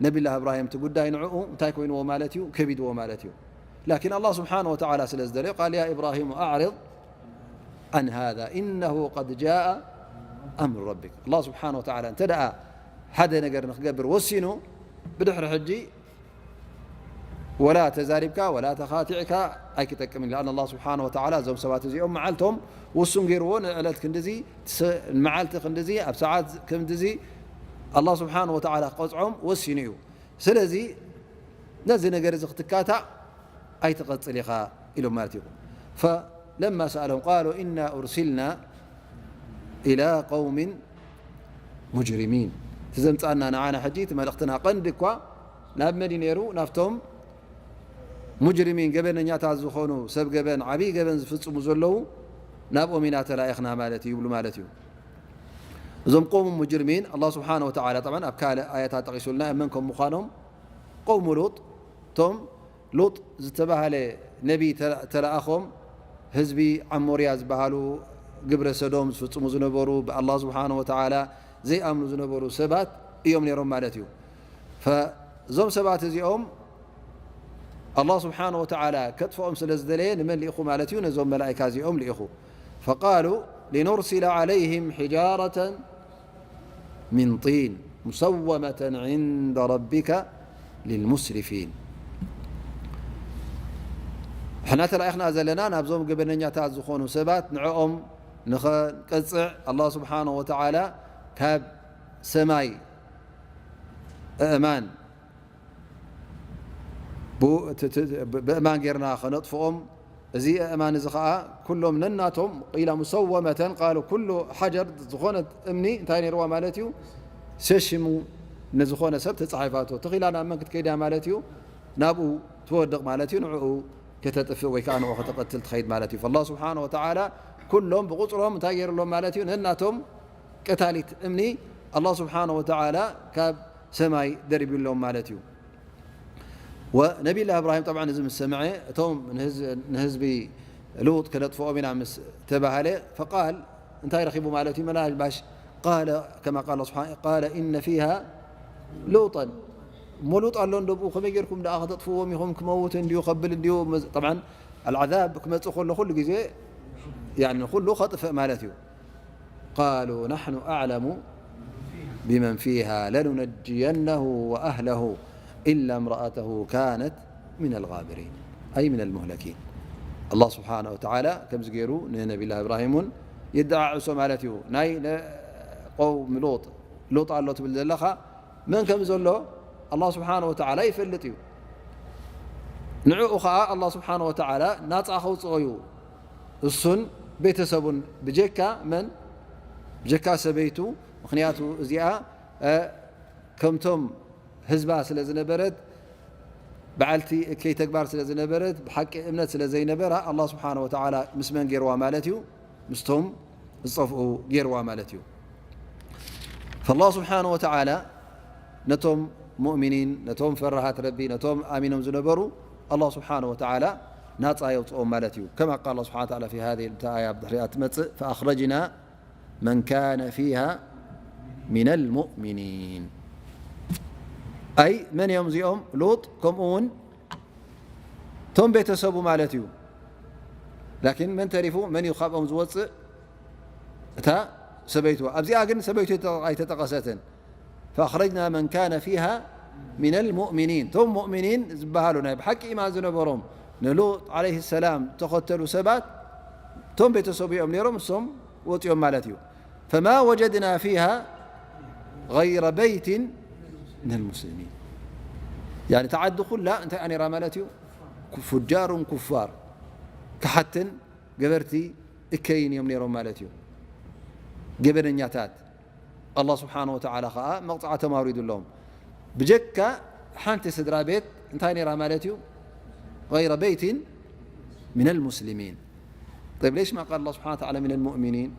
ነቢላህ እብራሂም እቲ ጉዳይ ንዕኡ እንታይ ኮይንዎ ማለት እዩ? ከቢድዎ ማለት እዩ። ላኪን ኣላህ ስብሓነሁ ወተዓላ ስለ ዝደለዮ፣ ቃል፣ "ያ ኢብራሂሙ ኣዕሪድ ዓን ሃዛ ኢነሁ ቀድ ጃአ ኣምሩ ረቢክ።" ኣላህ ስብሓነሁ ወተዓላ እንተ ደኣ ሓደ ነገር ንክገብር ወሲኑ፣ ብድሕሪ ሕጂ ወላ ተዛሪብካ ወላ ተኻቲዕካ ኣይክጠቅምን። ለኣን ኣላህ ስብሓነሁ ወተዓላ እዞም ሰባት እዚኦም መዓልቶም ውሱን ገይርዎ፣ ንዕለት ክንድዚ፣ ስ-፣ መዓልቲ ክንድዚ፣ ኣብ ሰዓት ክንድዚ ኣላህ ስብሓነሁ ወተዓላ ክቐጽዖም ወሲኑ እዩ። ስለዚ ነዚ ነገር እዚ ክትካታዕ ኣይትቐጽል ኢኻ ኢሎም ማለት እዩ። ፈለማ ሰኣሎም ቃሉ ኢና ኡርሲልና ኢላ ቀውሚን ሙጅሪሚን። እቲ ዘምጻና ንዓና ሕጂ እቲ መልእኽትና ቀንዲ እኳ ናብ መን እዩ ነይሩ? ናብቶም ሙጅሪሚን፣ ገበነኛታት ዝኾኑ፣ ሰብ ገበን፣ ዓብዪ ገበን ዝፍጽሙ ዘለዉ ናብኦም ኢና ተላኢኽና ማለት እዩ ይብሉ ማለት እዩ። እዞም ቀውሙ ሙጅሪሚን ኣላህ ስብሓነ ወተዓላ ጠብዓን ኣብ ካልእ ኣያታት ጠቒሱልና መን ከም ምዃኖም። ቀውሙ ሉጥ፣ እቶም ሉጥ ዝተባህለ ነቢ ተላ-፣ ተላኣኾም ህዝቢ ዓሞርያ ዝበሃሉ ግብረ ሰዶም ዝፍጽሙ ዝነበሩ፣ ብኣላህ ስብሓነ ወተዓላ ዘይኣምኑ ዝነበሩ ሰባት እዮም ነይሮም ማለት እዩ። ፈ-፣ እዞም ሰባት እዚኦም ኣላህ ስብሓነ ወተዓላ ከጥፍኦም ስለ ዝደለየ ንመን ልኢኹ ማለት እዩ? ነዞም መላኢካ እዚኦም ልኢኹ። ፈቃሉ ሊኑርሲለ ዓለይህም ሒጃረተን ሚን ጢን ሙሰወመተን ዒንደ ረቢከ ሊልሙስሪፊን። ንሕና ተላኢኽና ዘለና ናብዞም ገበነኛታት ዝኾኑ ሰባት ንዕኦም ንኸንቀጽዕ ኣላህ ስብሓነሁ ወተዓላ ካብ ሰማይ ኣእማን ብኡ-፣ እቲ-፣ እቲ-፣ ብ-፣ ብእማን ጌርና ኸነጥፍኦም፣ እዚ ኣእማን እዚ ኸዓ ኩሎም ነናቶም ኢላ ሙሰወመተን ቃሉ ኩሉ ሓጀር ዝኾነት እምኒ እንታይ ነይርዋ ማለት እዩ? ሸሽሙ ንዝኾነ ሰብ ተጻሒፋቶ። ተኺላ ናብ መን ክትከይድ እያ ማለት እዩ? ናብኡ ትወድቕ ማለት እዩ። ንዕኡ ከተጥፍእ ወይ ከዓ ንዕኡ ከተቐትል ትኸይድ ማለት እዩ። ፈላህ ስብሓነ ወተዓላ ኩሎም ብቁጽሮም እንታይ ገይርሎም ማለት እዩ? ነናቶም ቀታሊት እምኒ ኣላህ ስብሓነ ወተዓላ ካብ ሰማይ ደርቢሎም ማለት እዩ። ወነቢላ እብራሂም ጠብዓን እዚ ምስ ሰምዐ እቶም ንህዝ- ንህዝቢ ሉጥ ከነጥፍኦም ኢና ምስ ተባሃለ ፈቃል እንታይ ረኺቡ ማለት እዩ? መላልባሽ ቃለ ከማ ቃለ ስብሓን ቃለ ኢነ ፊሃ ሉጠን እሞ ሉጥ ኣሎ እንደብኡ ከመይ ጌርኩም ደኣ ከተጥፍዎም ኢኹም? ክመውት እንድዩ ከብል እንድዩ። ጠብዓን ኣልዓዛብ ክመጽእ ከሎ ኩሉ ግዜ ኩሉ ከጥፍእ ማለት እዩ። قالوا نحن أعلم بمن فيها لننجينه وأهله إلا امرأته كانت من الغابرين أي من المهلكين. الله سبحانه وتعالى ከምዚ ገይሩ ንነቢላ እብራሂም እውን የደዓዕሶ ማለት እዩ። ናይ ነ- ቀውም ሎጥ ሎጥ ኣሎ ትብል ዘለኻ መን ከም ዘሎ ኣላህ ስብሓነ ወተዓላ ይፈልጥ እዩ። ንዕኡ ኸዓ ኣላህ ስብሓነ ወተዓላ ናፃ ከውፅኦ እዩ። እሱን ቤተሰቡን ብጀካ መን ብጀካ ሰበይቱ። ምኽንያቱ እዚኣ ከምቶም ህዝባ ስለ ዝነበረት በዓልቲ እከይ ተግባር ስለ ዝነበረት ብሓቂ እምነት ስለ ዘይነበራ ኣላህ ስብሓነ ወተዓላ ምስ መን ገይርዋ ማለት እዩ? ምስቶም ዝጠፍኡ ገይርዋ ማለት እዩ። ፈላህ ስብሓነ ወተዓላ ነቶም ሙእሚኒን ነቶም ፈራሃት ረቢ ነቶም ኣሚኖም ዝነበሩ ኣላህ ስብሓነ ወተዓላ ናፃ የውፅኦም ማለት እዩ። ከማ ቃል ስብሓነ ወተዓላ ፊ ሃዚ እታ ኣያ ብድሕሪኣ ትመፅእ ፈኣኽረጅና መን ካነ ፊሃ ሚነል ሙእሚኒን። ኣይ መን እዮም እዚኦም? ሉጥ ከምኡ እውን እቶም ቤተሰቡ ማለት እዩ። ላኪን መን ተሪፉ? መን እዩ ካብኦም ዝወፅእ? እታ ሰበይቱ ኣብዚኣ ግን ሰበይቱ ኣይተጠቐሰትን። ፈኣኽረጅና መን ካነ ፊሃ ሚነል ሙእሚኒን። እቶም ሙእሚኒን ዝበሃሉ ናይ ብሓቂ ኢማን ዝነበሮም ንሉጥ ዓለይሂ ሰላም ተኸተሉ ሰባት እቶም ቤተሰቡ እዮም ነይሮም እሶም ወፂኦም ማለት እዩ። ፈማ ወጀድና ፊሃ ገይረ በይትን ሚነል ሙስሊሚን። ያኒ እታ ዓዲ ኩላ እንታይ እያ ነይራ ማለት እዩ? ኩ- ፉጃሩን ኩፋር ክሓትን ገበርቲ እከይን እዮም ነይሮም ማለት እዩ። ገበነኛታት ኣላህ ስብሓነ ወተዓላ ኸዓ መቕፅዓቶም ኣውሪዱሎም። ብጀካ ሓንቲ ስድራ ቤት እንታይ ነይራ ማለት እዩ? غير بيت من المسلمين. طيب ليش ما قال الله سبحانه وتعالى من المؤمنين؟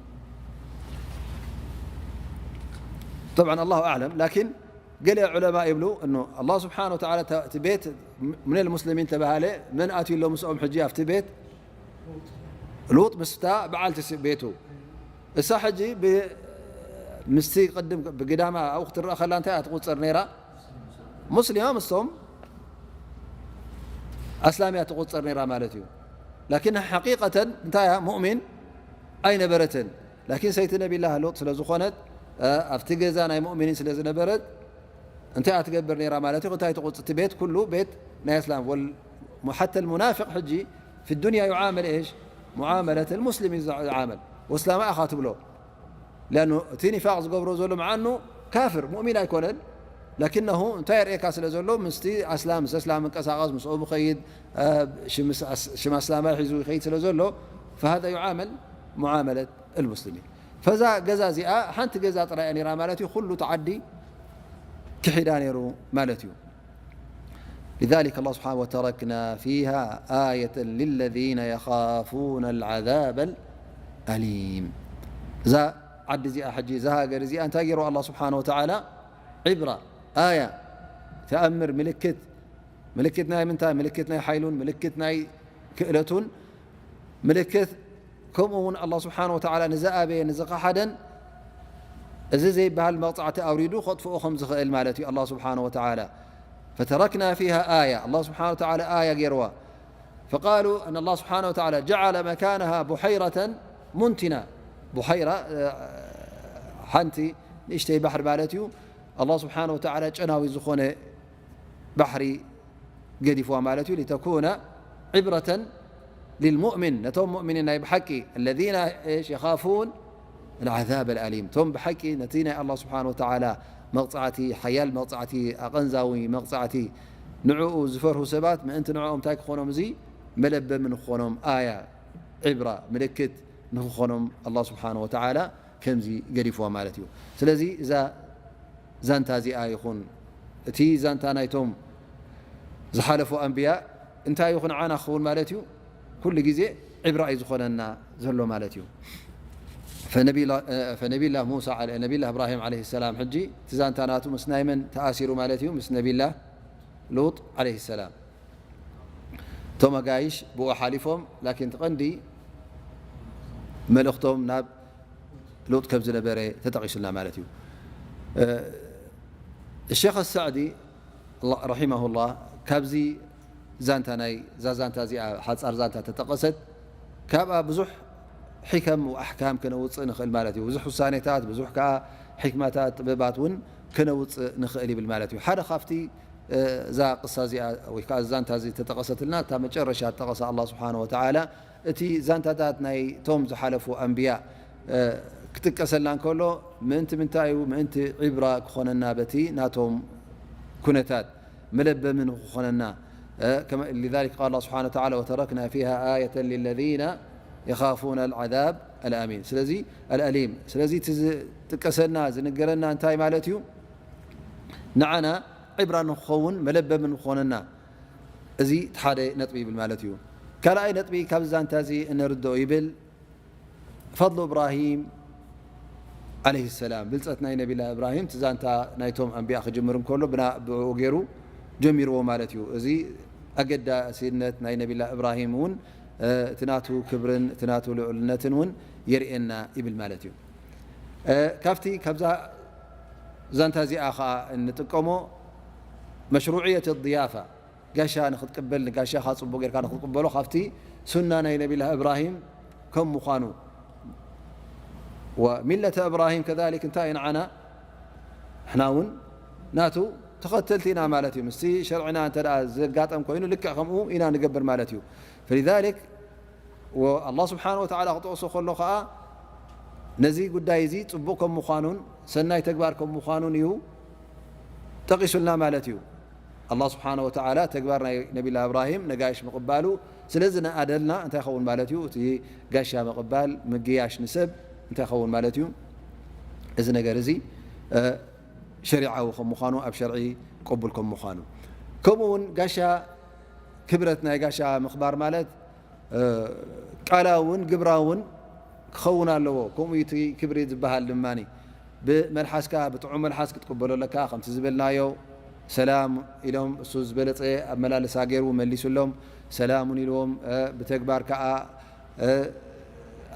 طبعا الله أعلم لكن ገለ ዑለማ ይብሉ እኖ ኣላህ ስብሓን ወተዓላ እቲ ቤት ምነል ሙስሊሚን ተባሃለ መን ኣትዩ ኣሎ ምስኦም ሕጂ ኣብቲ ቤት ሉጥ ምስታ በዓልቲ ቤቱ እሳ ሕጂ ምስቲ ቅድም ብግዳማ ኣብኡ ክትረአ ከላ እንታይ እያ ትቁፀር ነይራ? ሙስሊማ ምስቶም ኣስላም እያ ትቁፀር ነይራ ማለት እዩ። ላኪን ሓቂቀተን እንታይ እያ ሙእሚን ኣይነበረትን። ላኪን ሰይቲ ነቢላህ ሉጥ ስለ ዝኾነት ኣብቲ ገዛ ናይ ሙእሚኒን ስለ ዝነበረት እንታይ እያ ትገብር ነይራ ማለት እዩ? እንታይ ትቁፅ እቲ ቤት ኩሉ ቤት ናይ ኣስላም ሓተ ልሙናፍቅ ሕጂ ፊ ዱንያ ዩዓመል ኤሽ ሙዓመለት ልሙስሊም እዩ ዝዓመል ወስላማ ኢኻ ትብሎ ሊኣኑ እቲ ኒፋቅ ዝገብሮ ዘሎ መዓኑ ካፍር ሙእሚን ኣይኮነን። ላኪነሁ እንታይ የርእየካ ስለ ዘሎ ምስቲ ኣስላም ምስ ኣስላም እንቀሳቀስ ምስኦም ይኸይድ ሽም ኣስላማይ ሒዙ ይኸይድ ስለ ዘሎ ፈሃዛ ዩዓመል ሙዓመለት ልሙስሊሚን። ፈዛ ገዛ እዚኣ ሓንቲ ገዛ ጥራይ እያ ነይራ ማለት እዩ። ኩሉ እቲ ዓዲ ክሒዳ ነይሩ ማለት እዩ። لذلك الله سبحانه وتركنا فيها آية للذين يخافون العذاب الأليم. እዛ ዓዲ እዚኣ ሕጂ እዛ ሃገር እዚኣ እንታይ ገይሩ ኣላ ስብሓን ወተዓላ ዕብራ ኣያ ተኣምር ምልክት ምልክት ናይ ምንታይ ምልክት ናይ ሓይሉን ምልክት ናይ ክእለቱን ምልክት ከምኡ እውን ኣላ ስብሓን ወተዓላ ንዝኣበየ ንዝኸሓደን እዚ ዘይበሃል መቕፃዕቲ ኣውሪዱ ከጥፍኦ ከም ዝኽእል ማለት እዩ ኣላ ስብሓን ወተዓላ ፈተረክና ፊሃ ኣያ ኣላ ስብሓን ወተዓላ ኣያ ገይርዋ ፈቃሉ ኣን ኣላ ስብሓን ወተዓላ ጀዓለ መካነሃ ቡሐይረተን ሙንቲና ቡሐይራ ሓንቲ ንእሽተይ ባሕሪ ማለት እዩ ኣላ ስብሓን ወተዓላ ጨናዊ ዝኾነ ባሕሪ ገዲፍዋ ማለት እዩ ሊተኩነ ዕብረተን ልልሙእሚን ነቶም ሙእሚኒን ናይ ብሓቂ ለዚነ የኻፉን ልዓዛብ ኣልኣሊም እቶም ብሓቂ ነቲ ናይ ኣላ ስብሓን ወተዓላ መቕፃዕቲ ሓያል መቕፃዕቲ ኣቐንዛዊ መቕፃዕቲ ንዕኡ ዝፈርሁ ሰባት ምእንቲ ንዕኦም እንታይ ክኾኖም እዚ መለበሚ ንክኾኖም፣ ኣያ፣ ዕብራ፣ ምልክት ንክኾኖም ኣላህ ስብሓን ወተዓላ ከምዚ ገዲፍዋ ማለት እዩ። ስለዚ እዛ ዛንታ እዚኣ ይኹን እቲ ዛንታ ናይቶም ዝሓለፉ ኣንብያ እንታይ ይኹን ዓና ክኸውን ማለት እዩ፣ ኩሉ ግዜ ዕብራ እዩ ዝኾነና ዘሎ ማለት እዩ። ፈነቢላ ሙሳ ነቢላ እብራሂም ዓለይሂ ሰላም ሕጂ እቲ ዛንታ ናቱ ምስ ናይ መን ተኣሲሩ ማለት እዩ? ምስ ነቢላ ሉጥ ዓለይሂ ሰላም። እቶም ኣጋይሽ ብኡ ሓሊፎም፣ ላኪን እቲ ቀንዲ መልእኽቶም ናብ ሉጥ ከም ዝነበረ ተጠቒሱልና ማለት እዩ። ሸኽ ሳዕዲ ረሒመሁላህ ካብዚ ዛንታ ናይ እዛ ዛንታ እዚኣ ሓጻር ዛንታ ተጠቐሰት ካብኣ ብዙሕ ሕከም ወኣሕካም ከነውፅእ ንኽእል ማለት እዩ። ብዙሕ ውሳኔታት፣ ብዙሕ ከዓ ሕክማታት፣ ጥበባት እውን ከነውፅእ ንኽእል ይብል ማለት እዩ። ሓደ ካብቲ እዛ ቅሳ እዚኣ ወይ ከዓ ዛንታ እዚ ተጠቐሰትልና እታ መጨረሻ ጠቐሳ ኣላህ ስብሓነ ወተዓላ እቲ ዛንታታት ናይ ቶም ዝሓለፉ ኣንብያ ክጥቀሰልና እንከሎ ምእንቲ ምንታይ እዩ? ምእንቲ ዒብራ ክኾነና በቲ ናቶም ኩነታት መለበሚ ንክኾነና። لذلك قال الله سبحانه وتعالى وتركنا فيها آية للذين يخافون العذاب الأمين ስለዚ الأليم ስለዚ እቲ ዝጥቀሰና ዝንገረና እንታይ ማለት እዩ? ንዓና ዕብራ ንክኸውን መለበሚ ንክኾነና እዚ እቲ ሓደ ነጥቢ ይብል ማለት እዩ። ካልኣይ ነጥቢ ካብ ዛንታ እዚ እንርድኦ ይብል ፈضل إبراهيم عليه السلام ብልፀት ናይ ነቢላ እብራሂም እቲ ዛንታ ናይቶም ኣንብያ ክጅምር እንከሎ ብና ብኡ ገይሩ ጀሚርዎ ማለት እዩ። እዚ ኣገዳሲነት ናይ ነቢላ እብራሂም እውን እቲ ናቱ ክብርን እቲ ናቱ ልዑልነትን እውን የርእየና ይብል ማለት እዩ። ካብቲ ካብዛ ዛንታ እዚኣ ከዓ እንጥቀሞ መሽሩዕየት ضيافة ጋሻ ንክትቅበል ንጋሻኻ ፅቡቅ ጌርካ ንክትቅበሎ ካብቲ ሱና ናይ ነቢላ እብራሂም ከም ምዃኑ وملة إبراهيم كذلك እንታይ ንዓና ንሕና እውን ናቱ ተኸተልቲ ኢና ማለት እዩ። ምስቲ ሸርዕና እንተ ዘጋጠም ኮይኑ ልክዕ ከምኡ ኢና ንገብር ማለት እዩ። فلذلك ኣላህ ስብሓን ወተዓላ ክጠቕሶ ከሎ ከዓ ነዚ ጉዳይ እዚ ፅቡቕ ከም ምዃኑን ሰናይ ተግባር ከም ምዃኑን እዩ ጠቒሱልና ማለት እዩ። ኣላህ ስብሓን ወተዓላ ተግባር ናይ ነቢላ እብራሂም ነጋይሽ ምቕባሉ ስለ ዝነኣደልና እንታይ ይኸውን ማለት እዩ? እቲ ጋሻ ምቕባል ምግያሽ ንሰብ እንታይ ይኸውን ማለት እዩ? እዚ ነገር እዚ ሸሪዓዊ ከም ምዃኑ ኣብ ሸርዒ ቅቡል ከም ምዃኑ ከምኡ እውን ጋሻ ክብረት ናይ ጋሻ ምኽባር ማለት ቃላውን ግብራውን ክኸውን ኣለዎ። ከምኡ እቲ ክብሪ ዝበሃል ድማ ብመልሓስካ ብጥዑም መልሓስ ክትቅበሎ ኣለካ። ከምቲ ዝበልናዮ ሰላም ኢሎም እሱ ዝበለፀ ኣመላለሳ ገይሩ መሊሱሎም። ሰላሙን ኢልዎም ብተግባር ከዓ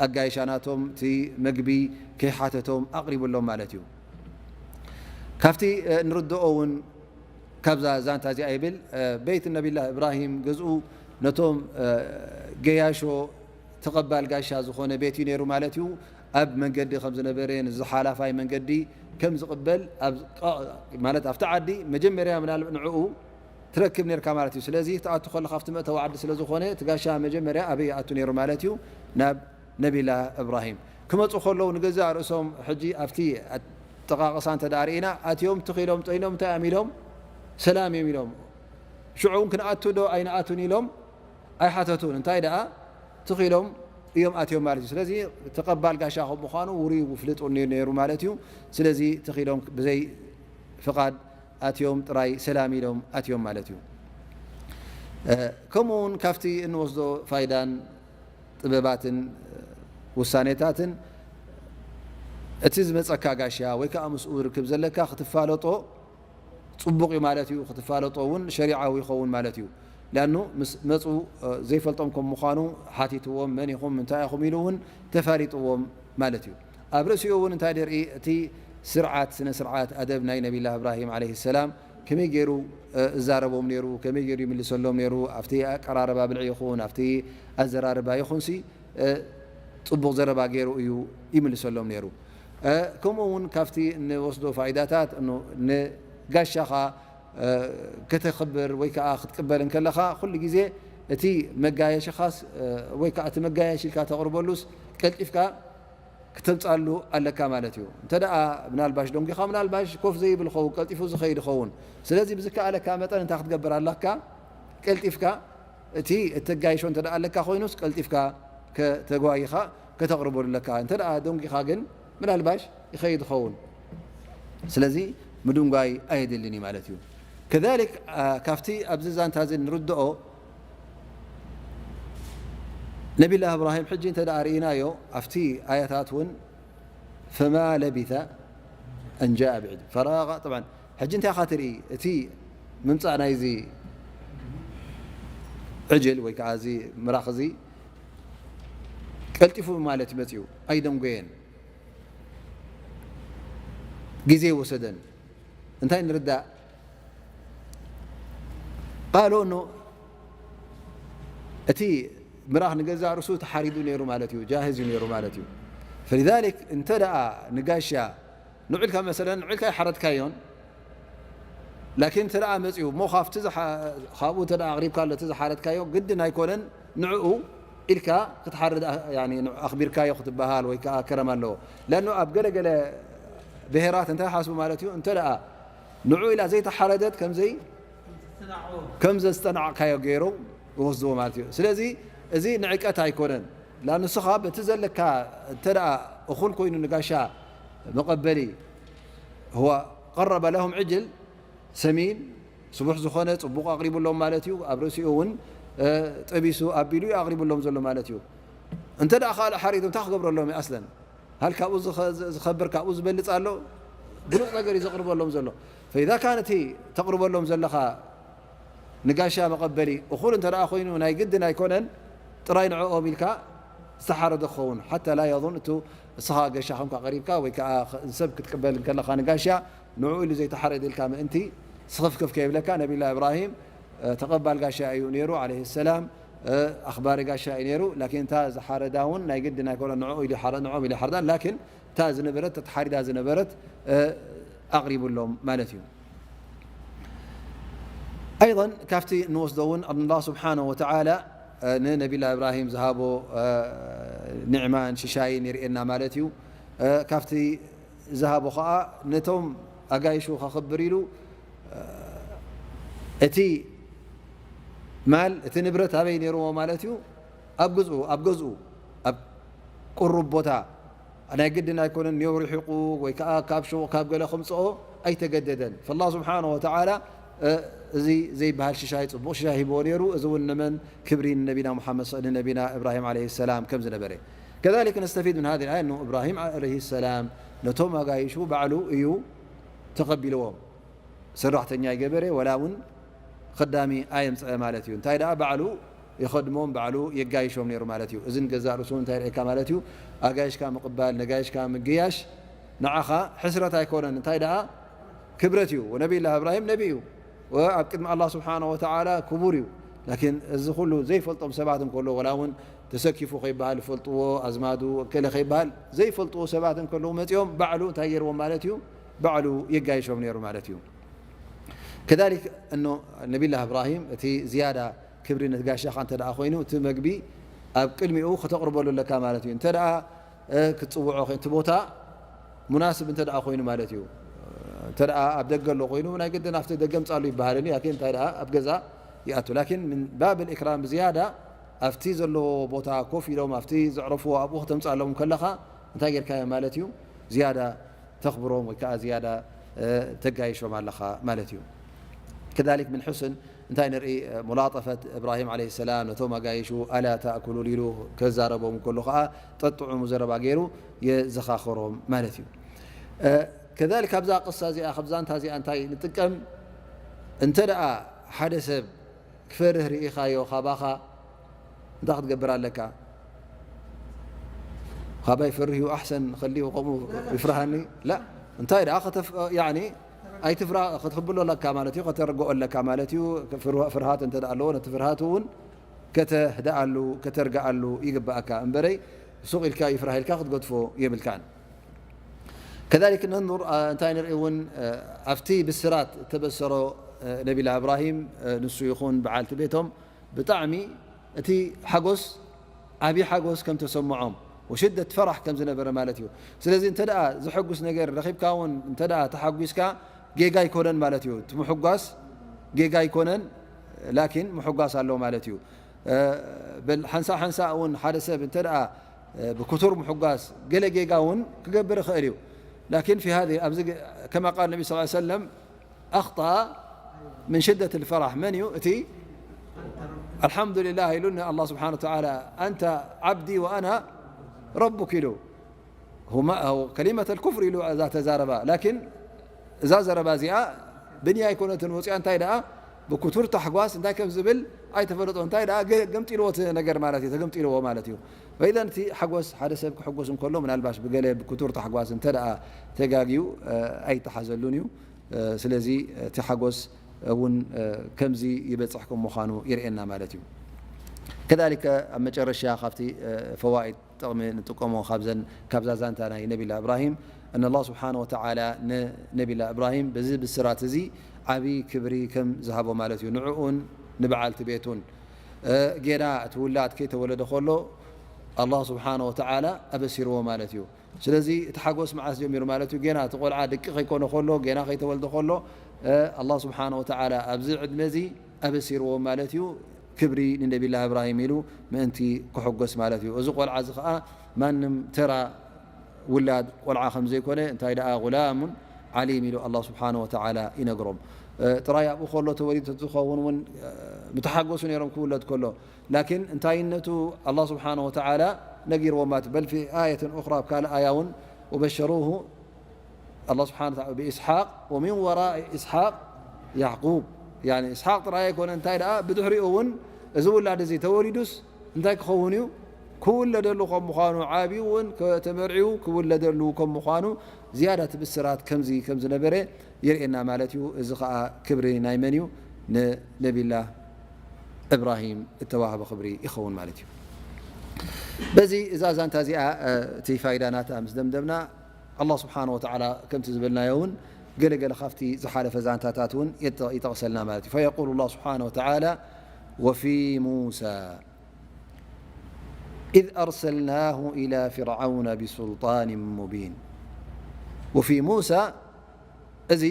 ኣጋይሻ ናቶም እቲ መግቢ ከይሓተቶም ኣቕሪቡሎም ማለት እዩ። ካብቲ ንርድኦ እውን ካብዛ ዛንታ እዚኣ ይብል ቤት ነቢላ እብራሂም ገዝኡ ነቶም ገያሾ ተቐባል ጋሻ ዝኾነ ቤት እዩ ነይሩ ማለት እዩ። ኣብ መንገዲ ከም ዝነበረ ንዝሓላፋይ መንገዲ ከም ዝቕበል ማለት ኣብቲ ዓዲ መጀመርያ ምናልባት ንዕኡ ትረክብ ነርካ ማለት እዩ። ስለዚ ክትኣቱ ከለካ ኣብቲ መእተዊ ዓዲ ስለ ዝኾነ እቲ ጋሻ መጀመርያ ኣበይ ይኣቱ ነይሩ ማለት እዩ? ናብ ነቢላ እብራሂም ክመፁ ከለዉ ንገዛእ ርእሶም ሕጂ ኣብቲ ኣጠቃቕሳ እንተ ደኣ ርኢና ኣትዮም ትኺሎም ጠይኖም እንታይ እዮም ኢሎም? ሰላም እዮም ኢሎም። ሽዑ እውን ክንኣቱ ዶ ኣይንኣቱን ኢሎም ኣይሓተቱን። እንታይ ደኣ ትኺሎም እዮም ኣትዮም ማለት እዩ። ስለዚ ተቐባል ጋሻ ከም ምዃኑ ውሩይ ፍልጥ እውን ነይሩ ማለት እዩ። ስለዚ ትኺሎም ብዘይ ፍቓድ ኣትዮም ጥራይ ሰላም ኢሎም ኣትዮም ማለት እዩ። ከምኡ እውን ካብቲ እንወስዶ ፋይዳን ጥበባትን ውሳኔታትን እቲ ዝመፀካ ጋሻ ወይ ከዓ ምስኡ ርክብ ዘለካ ክትፋለጦ ፅቡቕ እዩ ማለት እዩ። ክትፋለጦ እውን ሸሪዓዊ ይኸውን ማለት እዩ። ሊኣኑ ምስ መፁ ዘይፈልጦም ከም ምዃኑ ሓቲትዎም መን ኢኹም እንታይ ኢኹም ኢሉ እውን ተፋሊጥዎም ማለት እዩ። ኣብ ርእሲኡ እውን እንታይ ደርኢ እቲ ስርዓት ስነ ስርዓት ኣደብ ናይ ነቢላ እብራሂም ዓለይሂ ሰላም ከመይ ገይሩ እዛረቦም ነይሩ፣ ከመይ ገይሩ ይምልሰሎም ነይሩ፣ ኣብቲ ኣቀራረባ ብልዒ ይኹን ኣብቲ ኣዘራርባ ይኹንሲ ፅቡቕ ዘረባ ገይሩ እዩ ይምልሰሎም ነይሩ። ከምኡ እውን ካብቲ ንወስዶ ፋይዳታት ንጋሻኻ ከተኽብር ወይ ከዓ ክትቅበል እንከለኻ ኩሉ ግዜ እቲ መጋየሽኻስ ወይ ከዓ እቲ መጋየሽ ኢልካ ተቕርበሉስ ቀልጢፍካ ክተምፃሉ ኣለካ ማለት እዩ። እንተ ደኣ ምናልባሽ ደንጊኻ ምናልባሽ ኮፍ ዘይብል ኸውን ቀልጢፉ ዝኸይድ ኸውን። ስለዚ ብዝከኣለካ መጠን እንታይ ክትገብር ኣለካ? ቀልጢፍካ እቲ እተጋይሾ እንተ ደኣ ኣለካ ኮይኑስ፣ ቀልጢፍካ ከተጓይኻ ከተቕርበሉ ኣለካ። እንተ ደኣ ደንጒኻ ግን፣ ምናልባሽ ይኸይድ ይኸውን። ስለዚ ምድንጓይ ኣየድልን እዩ ማለት እዩ። ከዛሊክ፣ አ፣ ካብቲ ኣብዚ ዛንታ እዚ ንርድኦ፣ ነቢላ እብራሂም ሕጂ እንተ ደኣ ርኢናዮ፣ ኣብቲ ኣያታት እውን፣ ፈማ ለቢተ ኣን ጃአ ብዕጅል ፈራጋ። ጠብዓን፣ ሕጂ እንታይ ኢኻ ትርኢ? እቲ ምምጻእ ናይዚ ዕጅል ወይ ከኣ እዚ ምራኽ እዚ ቀልጢፉ ማለት እዩ መጺኡ፣ ኣይደንጎየን፣ ግዜ ወሰደን። እንታይ ንርዳእ? ቃሉ እኖ እቲ ምራኽ ንገዛእ ርእሱ ተሓሪዱ ነይሩ ማለት እዩ፣ ጃህዝ እዩ ነይሩ ማለት እዩ። ፈሊዛሊክ እንተ ደኣ ንጋሻ ንዑ ኢልካ መሰለን፣ ንዑ ኢልካ ኣይሓረድካዮን፣ ላኪን እንተ ደኣ መጺኡ እሞ ካብቲ ዝሓ-፣ ካብኡ እንተ ደኣ ኣቕሪብካ ኣሎ እቲ ዝሓረድካዮ፣ ግድን ኣይኮነን ንዕኡ ኢልካ ክትሓርድ ኣ-፣ ያኒ ንዑ ኣኽቢርካዮ ክትበሃል ወይ ከኣ ከረም ኣለዎ። ለኣኑ ኣብ ገለገለ ብሄራት እንታይ ሓስቡ ማለት እዩ፣ እንተ ደኣ ንዑ ኢላ ዘይተሓረደት ከምዘይ ከም ዘስጠናዕካዮ ገይሮም ይወስድዎ ማለት እዩ። ስለዚ እዚ ንዕቀት ኣይኮነን። ላ ንስኻ በቲ ዘለካ እንተ ደኣ እኹል ኮይኑ ንጋሻ መቐበሊ፣ هو قرب لهم عجل سمين፣ ስቡሕ ዝኾነ ጽቡቕ ኣቕሪቡሎም ማለት እዩ። ኣብ ርእሲኡ እውን፣ እ፣ ጠቢሱ ኣቢሉ እዩ ኣቕሪቡሎም ዘሎ ማለት እዩ። እንተ ደኣ ካልእ ሓሪዱ እንታይ ክገብረሎም እዩ ኣስለን? ሃል ካብኡ ዝኸ-፣ ዝኸብር ካብኡ ዝበልጽ ኣሎ? ብሉጽ ነገር እዩ ዘቕርበሎም ዘሎ። ፈኢዛ ካን እቲ ተቕርበሎም ዘለኻ ንጋሻ መቐበሊ እኹል እንተ ደኣ ኮይኑ ናይ ግድን ኣይኮነን ጥራይ ንዕኦም ኢልካ ዝተሓረደ ክኸውን። ሓታ ላ የظን እቱ እስኻ ገሻ ከምካ ቀሪብካ ወይ ከኣ ኸ-፣ ንሰብ ክትቅበል እንከለኻ ንጋሻ ንዕኡ ኢሉ ዘይተሓረደ ኢልካ ምእንቲ ስኽፍክፍ ከይብለካ ነቢላ እብራሂም፣ እ፣ ተቐባል ጋሻ እዩ ነይሩ ዓለይሂ ሰላም፣ እ፣ ኣኽባሪ ጋሻ እዩ ነይሩ። ላኪን እታ ዝሓረዳ እውን ናይ ግድን ኣይኮነን ንዕኡ ኢሉ ይሓረ-፣ ንዕኦም ኢሉ ይሓርዳን። ላኪን እታ ዝነበረት፣ ተተሓሪዳ ዝነበረት፣ እ፣ ኣቕሪቡሎም ማለት እዩ። ኣይضን ካብቲ እንወስዶ እውን ኣላህ ስብሓነሁ ወተዓላ፣ እ፣ ንነቢላ እብራሂም ዝሃቦ፣ እ፣ ኒዕማን ሽሻይን የርእየና ማለት እዩ። እ፣ ካብቲ ዝሃቦ ኸዓ ነቶም ኣጋይሹ ከኽብር ኢሉ፣ እ፣ እቲ ማል፣ እቲ ንብረት ኣበይ ነይርዎ ማለት እዩ? ኣብ ግዝኡ፣ ኣብ ገዝኡ፣ ኣብ ቅሩብ ቦታ፣ ናይ ግድን ኣይኮነን፣ ኔው ርሒቑ ወይ ከኣ ካብ ሹቕ፣ ካብ ገለ ከምጽኦ ኣይተገደደን። ፈላህ ስብሓነሁ ወተዓላ፣ እ፣ እዚ ዘይበሃል ሽሻይ፣ ጽቡቕ ሽሻይ ሂብዎ ነይሩ። እዚ እውን ንመን ክብሪ? ንነቢና ሙሓመድ ሰ-፣ ንነቢና እብራሂም ዓለይሂ ሰላም ከም ዝነበረ። ከዛሊክ ነስተፊድ ምን ሃዚ ኣያ፣ እኑ እብራሂም ዓለይሂ ሰላም ነቶም ኣጋይሹ ባዕሉ እዩ ተቐቢልዎም። ሰራሕተኛ ይገበረ፣ ወላ እውን ኸዳሚ ኣየምፀአ ማለት እዩ። እንታይ ደኣ ባዕሉ ይኸድሞም፣ ባዕሉ የጋይሾም ነይሩ ማለት እዩ። እዚ ንገዛእ ርእሱ እንታይ የርእየካ ማለት እዩ? ኣጋይሽካ ምቕባል፣ ነጋይሽካ ምግያሽ ንዓኻ ሕስረት ኣይኮነን። እንታይ ደኣ ክብረት እዩ። ወነቢዩላህ እብራሂም ነቢ እዩ። ወኣብ ቅድሚ ኣላህ ስብሓነሁ ወተዓላ ክቡር እዩ። ላኪን እዚ ኩሉ ዘይፈልጦም ሰባት እንከሎ፣ ወላ እውን ተሰኪፉ ከይበሃል ይፈልጥዎ፣ ኣዝማዱ እከለ ከይበሃል ዘይፈልጥዎ ሰባት እንከለዉ መጺኦም ባዕሉ እንታይ ገይርዎም ማለት እዩ? ባዕሉ የጋይሾም ነይሩ ማለት እዩ። ከዛሊክ እኖ ነቢላህ እብራሂም እቲ ዝያዳ ክብሪ ነቲ ጋሻኻ እንተ ደኣ ኮይኑ፣ እቲ መግቢ ኣብ ቅድሚኡ ከተቕርበሉ ኣለካ ማለት እዩ። እንተ ደኣ፣ እ፣ ክትጽውዖ ኮይ-፣ እቲ ቦታ ሙናስብ እንተ ደኣ ኮይኑ ማለት እዩ። እንተ ደኣ ኣብ ደገ ኣሎ ኮይኑ፣ ናይ ግድን ኣብቲ ደገ ምጻሉ ይበሃልን እዩ። ላኪን እንታይ ደኣ ኣብ ገዛ ይኣቱ። ላኪን ምን ባብ ልእክራም ብዝያዳ ኣብቲ ዘለዎ ቦታ ኮፍ ኢሎም ኣብቲ ዘዕረፍዎ ኣብኡ ከተምጻሎም ከለኻ እንታይ ጌርካዮ ማለት እዩ? ዝያዳ ተኽብሮም ወይ ከኣ ዝያዳ፣ እ፣ ተጋይሾም ኣለኻ ማለት እዩ። ከዛሊክ ምን ሑስን እንታይ ንርኢ? ሙላጠፈት እብራሂም ዓለይሂ ሰላም ነቶም ኣጋይሹ፣ "ኣላ ተእኩሉን?" ኢሉ ከዛረቦም ከሎ ከኣ ጠጥዑሙ ዘረባ ገይሩ የዘኻኽሮም ማለት እዩ። እ፣ ከዛሊክ ካብዛ ቅሳ እዚኣ፣ ካብ ዛንታ እዚኣ እንታይ ንጥቀም? እንተ ደኣ ሓደ ሰብ ክፈርህ ርኢኻዮ ካባኻ፣ እንታይ ክትገብር ኣለካ? ካባይ ፈርህ እዩ ኣሕሰን፣ ኸሊኡ ከምኡ ይፍርሃኒ። ላ፣ እንታይ ደኣ ከተፍ-፣ ያኒ ኣይትፍራ-፣ ክትሕብሎ ኣለካ ማለት እዩ፣ ከተርግኦ ኣለካ ማለት እዩ። ፍርህ-፣ ፍርሃት እንተ ደኣ ኣለዎ፣ ነቲ ፍርሃት እውን ከተህድኣሉ፣ ከተርግኣሉ ይግብኣካ። እምበረይ ሱቕ ኢልካ ይፍራህ ኢልካ ክትገድፎ የብልካን። ከዛሊክ ነንዙር፣ አ፣ እንታይ ንርኢ እውን፣ አ፣ ኣብቲ ብስራት እተበሰሮ፣ አ፣ ነቢላ እብራሂም፣ አ፣ ንሱ ይኹን በዓልቲ ቤቶም ብጣዕሚ እቲ ሓጎስ፣ ዓብዪ ሓጎስ ከም ተሰምዖም ወሽደት ፈራሕ ከም ዝነበረ ማለት እዩ። ስለዚ እንተ ደኣ ዘሐጉስ ነገር ረኺብካ እውን እንተ ደኣ ተሓጒስካ ጌጋ ኣይኮነን ማለት እዩ። እቲ ምሕጓስ ጌጋ ኣይኮነን፣ ላኪን ምሕጓስ ኣሎ ማለት እዩ። በል ሓንሳእ ሓንሳእ እውን ሓደ ሰብ እንተ ደኣ ብክቱር ምሕጓስ ገለ ጌጋ እውን ክገብር ይኽእል እዩ። ላኪን ፊ ሃዚ ኣብዚ ከማ ቃል ነቢ ስ ሰለም ኣኽጠኣ ምን ሽደት ልፈራሕ መን እዩ እቲ ኣልሓምዱሊላህ ኢሉ ንኣላህ ስብሓነ ወተዓላ ኣንተ ዓብዲ ወኣና ረቡክ ኢሉ ከሊመት ኣልኩፍር ኢሉ እዛ ተዛረባ። ላኪን እዛ ዘረባ እዚኣ ብንያ ኣይኮነትን ወፂኣ። እንታይ ደኣ ብክቱር ታሕጓስ እንታይ ከም ዝብል ኣይተፈለጦ። እንታይ ደኣ ገምጢልዎ እቲ ነገር ማለት እዩ፣ ተገምጢልዎ ማለት እዩ። ፈኢዘን እቲ ሓጎስ ሓደ ሰብ ክሕጎስ እንከሎ ምናልባሽ ብገለ ብክቱር ታሕጓስ እንተ ደኣ ተጋግዩ ኣይተሓዘሉን እዩ። ስለዚ እቲ ሓጎስ እውን ከምዚ ይበፅሕ ከም ምዃኑ ይርእየና ማለት እዩ። ከዛሊከ ኣብ መጨረሻ ካብቲ ፈዋኢድ ጥቕሚ ንጥቀሞ ካብዘን ካብዛ ዛንታ ናይ ነቢላ እብራሂም እን ኣላህ ስብሓነ ወተዓላ ንነቢላ እብራሂም በዚ ብስራት እዚ ዓብዪ ክብሪ ከም ዝሃቦ ማለት እዩ። ንዕኡን ንበዓልቲ ቤቱን ጌና እቲ ውላድ ከይተወለደ ከሎ ኣላህ ስብሓነ ወተዓላ ኣበሲርዎ ማለት እዩ። ስለዚ እቲ ሓጎስ መዓስ ጀሚሩ ማለት እዩ? ጌና እቲ ቆልዓ ደቂ ከይኮነ ከሎ፣ ጌና ከይተወልደ ከሎ ኣላህ ስብሓነ ወተዓላ ኣብዚ ዕድመ እዚ ኣበሲርዎ ማለት እዩ። ክብሪ ንነቢላ እብራሂም ኢሉ ምእንቲ ክሕጎስ ማለት እዩ። እዚ ቆልዓ እዚ ከዓ ማንም ተራ ውላድ ቆልዓ ከም ዘይኮነ እንታይ ደኣ ጉላሙን ዓሊም ኢሉ ኣላህ ስብሓነ ወተዓላ ይነግሮም። ጥራይ ኣብኡ ከሎ ተወሊዱ ዝኸውን እውን ምተሓጎሱ ነይሮም ክውለድ ከሎ ላኪን እንታይነቱ ኣላህ ስብሓነ ወተዓላ ነጊርዎም ማለት በል ፊ ኣየትን ኡኽራ ኣብ ካልእ ኣያ እውን ወበሸሩሁ ኣላህ ስብሓነ ወተዓላ ብኢስሓቅ ወሚን ወራኢ ኢስሓቅ ያዕቁብ። ያኒ ኢስሓቅ ጥራይ ኣይኮነ እንታይ ደኣ ብድሕሪኡ እውን እዚ ውላድ እዚ ተወሊዱስ እንታይ ክኸውን እዩ? ክውለደሉ ከም ምዃኑ ዓብዩ እውን ተመርዒው ክውለደሉ ከም ምዃኑ ዝያዳ እቲ ብስራት ከምዚ ከም ዝነበረ የርእየና ማለት እዩ። እዚ ከዓ ክብሪ ናይ መን እዩ? ንነቢላ እብራሂም እተዋህበ ክብሪ ይኸውን ማለት እዩ። በዚ እዛ ዛንታ እዚኣ እቲ ፋይዳ ናታ ምስ ደምደምና ኣላህ ስብሓነ ወተዓላ ከምቲ ዝበልናዮ እውን ገለገለ ካብቲ ዝሓለፈ ዛንታታት እውን ይጠቕሰልና ማለት እዩ። ፈየቁሉ ላህ ስብሓነ ወተዓላ ወፊ ሙሳ إذ أرسلناه إلى فرعون بسلطان مبين وفي موسى እዚ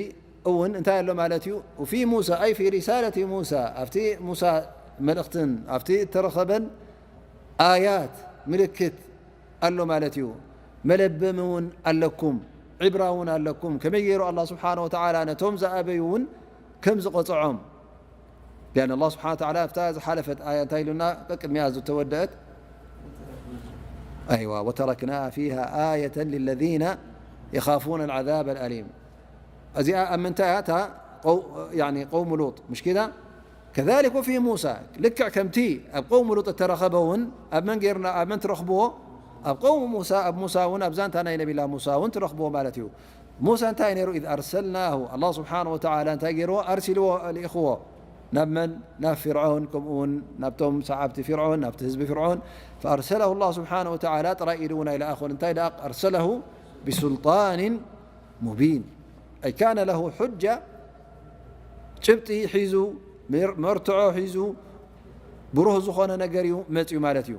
እውን እንታይ ኣሎ ማለት እዩ? في موسى أي في رسالة موسى ኣብቲ ሙሳ መልእኽትን ኣብቲ እተረኸበን ኣያት ምልክት ኣሎ ማለት እዩ። መለበሚ እውን ኣለኩም፣ ዕብራ እውን ኣለኩም። ከመይ ገይሩ ኣላህ ስብሓነ ወተዓላ ነቶም ዝኣበዩ እውን ከም ዝቐፅዖም ቢኣን ኣላህ ስብሓነ ወተዓላ ኣብታ ዝሓለፈት ኣያ እንታይ ኢሉና? ቅድሚኣ ዝተወደአት ኣይዋ ወተረክና ፊሃ ኣየተን ሊለዚነ የኻፉነ ልዓዛብ ኣልኣሊም። እዚኣ ኣብ ምንታይ እያ? እታ ቀው- ያኒ ቀውሙ ሉጥ ምሽ ኪዳ ከዛሊክ ወፊ ሙሳ ልክዕ ከምቲ ኣብ ቀውሙ ሉጥ እተረኸበ እውን ኣብ መን ገይርና ኣብ መን ትረኽብዎ? ኣብ ቀውሙ ሙሳ ኣብ ሙሳ እውን ኣብዛ እንታ ናይ ነቢላ ሙሳ እውን ትረኽብዎ ማለት እዩ። ሙሳ እንታይ ነይሩ? إذ أرسلناه ኣላه ስብሓንه ወተዓላ እንታይ ገይርዎ? ኣርሲልዎ ልኢኽዎ ናብ መን? ናብ ፊርዖን ከምኡ እውን ናብቶም ሰዓብቲ ፊርዖን ናብቲ ህዝቢ ፊርዖን فأرسله الله سبحانه وتعالى ጥራይ ኢዱ እውን ኣይለኣኾን እንታይ ደኣ أرسله بسلطان مبين أي كان له حجة ጭብጢ ሒዙ መርትዖ ሒዙ ብሩህ ዝኾነ ነገር እዩ መፅዩ ማለት እዩ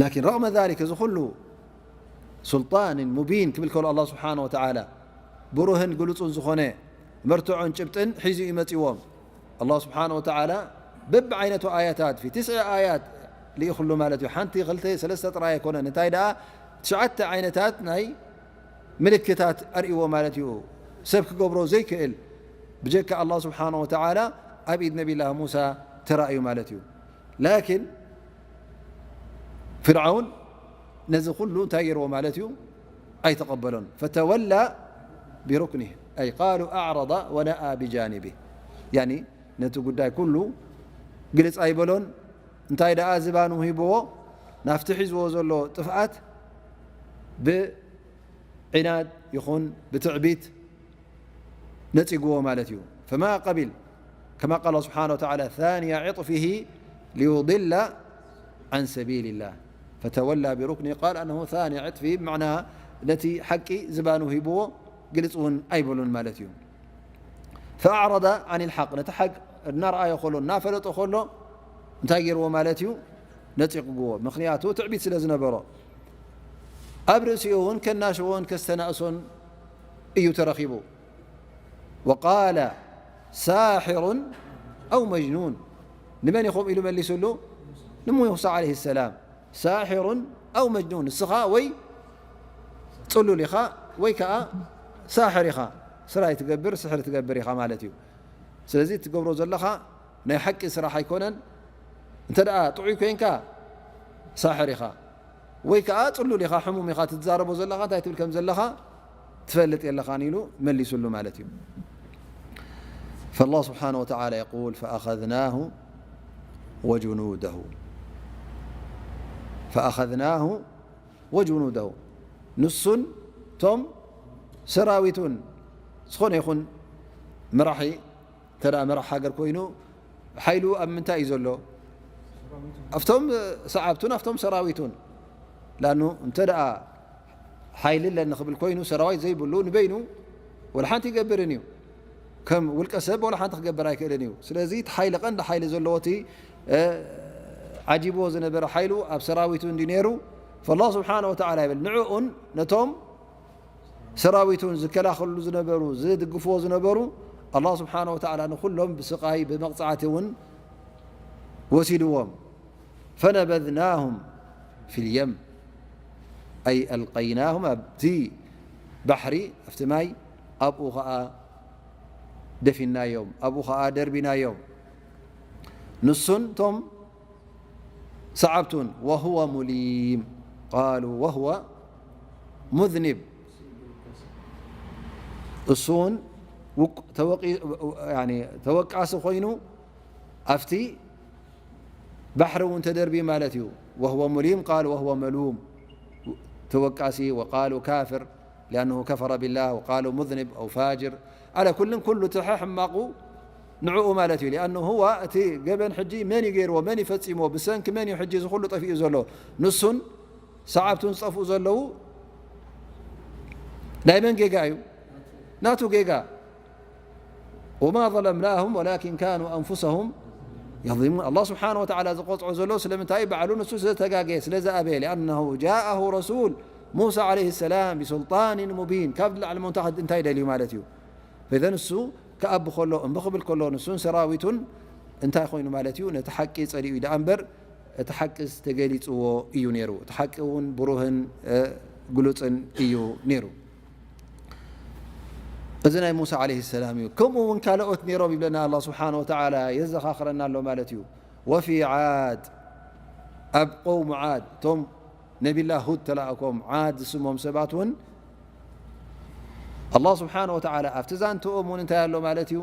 لكن رغم ذلك እዚ ኩሉ سلطان مبين ክብል ከሎ ኣላه ስብሓንه ወተዓላ ብሩህን ግሉፁን ዝኾነ መርትዖን ጭብጥን ሒዙ እዩ መፅዎም ኣላه ስብሓንه ወተዓላ በብዓይነቱ ኣያታት في تسع ኣያት ልኢኽሉ ማለት እዩ ሓንቲ ክልተ ሰለስተ ጥራይ ኣይኮነን እንታይ ደኣ ትሽዓተ ዓይነታት ናይ ምልክታት ኣርእዎ ማለት እዩ ሰብ ክገብሮ ዘይክእል ብጀካ ኣላه ስብሓንه ወተዓላ ኣብ ኢድ ነቢላህ ሙሳ ተራእዩ ማለት እዩ ላኪን ፍርዓውን ነዚ ኩሉ እንታይ ገይርዎ ማለት እዩ ኣይተቐበሎን ፈተወላ ብሩክኒህ ኣይ ቃሉ ኣዕረض ወነኣ ብጃኒብህ ያኒ ነቲ ጉዳይ ኩሉ ግልፅ ኣይበሎን እንታይ ደኣ ዝባኑ ሂብዎ ናፍቲ ሒዝዎ ዘሎ ጥፍኣት ብዒናድ ይኹን ብትዕቢት ነፂግዎ ማለት እዩ فما قبل كما قال سبحانه وتعالى ثاني عطفه ليضل عن سبيل الله فتولى بركنه قال أنه ثاني عطفه بمعنى ነቲ ሓቂ ዝባኑ ሂብዎ ግልፅ እውን ኣይበሉን ማለት እዩ فأعرض عن الحق ነቲ ሓቅ እናረኣዮ ከሎ እናፈለጦ ከሎ እንታይ ገይርዎ ማለት እዩ ነፂቅዎ ምክንያቱ ትዕቢት ስለ ዝነበሮ ኣብ ርእሲኡ እውን ከናሽዎን ከስተናእሶን እዩ ተረኺቡ وقال ሳሒሩን ኣው መጅኑን። ንመን ኢኹም ኢሉ መሊሱሉ? ንሙሳ ዓለይሂ ሰላም። ሳሒሩን ኣው መጅኑን፣ ንስኻ ወይ ጽሉል ኢኻ ወይ ከኣ ሳሕር ኢኻ፣ ስራይ ትገብር፣ ስሕሪ ትገብር ኢኻ ማለት እዩ። ስለዚ ትገብሮ ዘለኻ ናይ ሓቂ ስራሕ ኣይኮነን። እንተ ደኣ ጥዑይ ኮንካ ሳሕር ኢኻ ወይ ከኣ ጽሉል ኢኻ፣ ሕሙም ኢኻ፣ ትዛረቦ ዘለኻ እንታይ ትብል ከም ዘለኻ ትፈልጥ የለኻን ኢሉ መሊሱሉ ማለት እዩ። فالله سبحانه وتعالى يقول فأخذناه وجنوده، فأخذناه وجنوده، ንሱን ቶም ሰራዊቱን። ዝኾነ ይኹን መራሒ፣ እንተ ደኣ መራሕ ሃገር ኮይኑ፣ ሓይሉ ኣብ ምንታይ እዩ ዘሎ? ኣብቶም ሰዓብቱን ኣብቶም ሰራዊቱን። ላኑ እንተ ደኣ ሓይሊ ኣለኒ ክብል ኮይኑ፣ ሰራዊት ዘይብሉ ንበይኑ ወላ ሓንቲ ይገብርን እዩ። ከም ውልቀ ሰብ ወላ ሓንቲ ክገብር ኣይክእልን እዩ። ስለዚ እቲ ሓይሊ፣ ቀንዲ ሓይሊ ዘለዎ፣ እቲ፣ እ፣ ዓጂብዎ ዝነበረ ሓይሉ ኣብ ሰራዊቱ እንዲ ነይሩ፣ ፈላህ ስብሓነ ወተዓላ ይብል፣ ንዕኡን ነቶም ሰራዊቱን ዝከላኸሉ ዝነበሩ፣ ዝድግፍዎ ዝነበሩ፣ ኣላህ ስብሓነ ወተዓላ ንኹሎም ብስቓይ፣ ብመቕጻዕቲ እውን ወሲድዎም። ፈነበዝናሁም ፊል የም፣ ኣይ ኣልቀይናሁም፣ ኣብቲ ባሕሪ፣ ኣብቲ ማይ፣ ኣብኡ ኸኣ ደፊናዮም፣ ኣብኡ ኸኣ ደርቢናዮም። ንሱን እቶም ሰዓብቱን፣ ወሁወ ሙሊም፣ ቃሉ ወሁወ ሙዝኒብ፣ እሱ እውን ውቅ-፣ ተወቂ-፣ ያኒ ተወቃሲ ኮይኑ ኣብቲ ባሕሪ እውን ተደርቢ ማለት እዩ። ወሁወ ሙሊም ቃሉ ወሁወ መሉም፣ ተወቃሲ፣ ወቃሉ ካፍር ሊኣነሁ ከፈረ ቢላህ፣ ወቃሉ ሙዝኒብ ኣው ፋጅር። ኣለ ኩልን ኩሉ እቲ ሕማቑ ንዕኡ ማለት እዩ። ሊኣነሁ ሁዋ እቲ ገበን ሕጂ መን እዩ ገይርዎ? መን እዩ ፈጺምዎ? ብሰንኪ መን እዩ ሕጂ እዚ ኩሉ ጠፊኡ ዘሎ? ንሱን ሰዓብቱን ዝጠፍኡ ዘለዉ ናይ መን ጌጋ እዩ? ናቱ ጌጋ። ወማ ዘለምናሁም ወላኪን ካኑ ኣንፉሰሁም የዝሊሙን። ኣላህ ስብሓነ ወተዓላ ዝቆጽዖ ዘሎ ስለምንታይ? ባዕሉ ንሱ ስለተጋገየ፣ ስለ ዝኣበየ። ሊኣነሁ ጃአሁ ረሱል ሙሳ ዓለይሂ ሰላም ቢሱልጣኒን ሙቢን። ካብ ላዕሊ ሞ እንታይ፣ እንታይ ደልዩ ማለት እዩ? ፈኢዘን እሱ ክኣቢ ከሎ፣ እምቢ ክብል ከሎ፣ ንሱን ሰራዊቱን እንታይ ኮይኑ ማለት እዩ? ነቲ ሓቂ ጸሊኡ እዩ ደኣ እምበር፣ እቲ ሓቅስ ተገሊጽዎ እዩ ነይሩ። እቲ ሓቂ እውን ብሩህን፣ እ፣ ግሉጽን እዩ ነይሩ። እዚ ናይ ሙሳ ዓለይሂ ሰላም እዩ። ከምኡ እውን ካልኦት ነይሮም ይብለና ኣላህ ስብሓነ ወተዓላ፣ የዘኻኽረና ኣሎ ማለት እዩ። ወፊ ዓድ፣ ኣብ ቀውሙ ዓድ፣ እቶም ነቢላ ሁድ ተላእኮም ዓድ ዝስሞም ሰባት እውን ኣላህ ስብሓነ ወተዓላ ኣብቲ ዛንትኦም እውን እንታይ ኣሎ ማለት እዩ?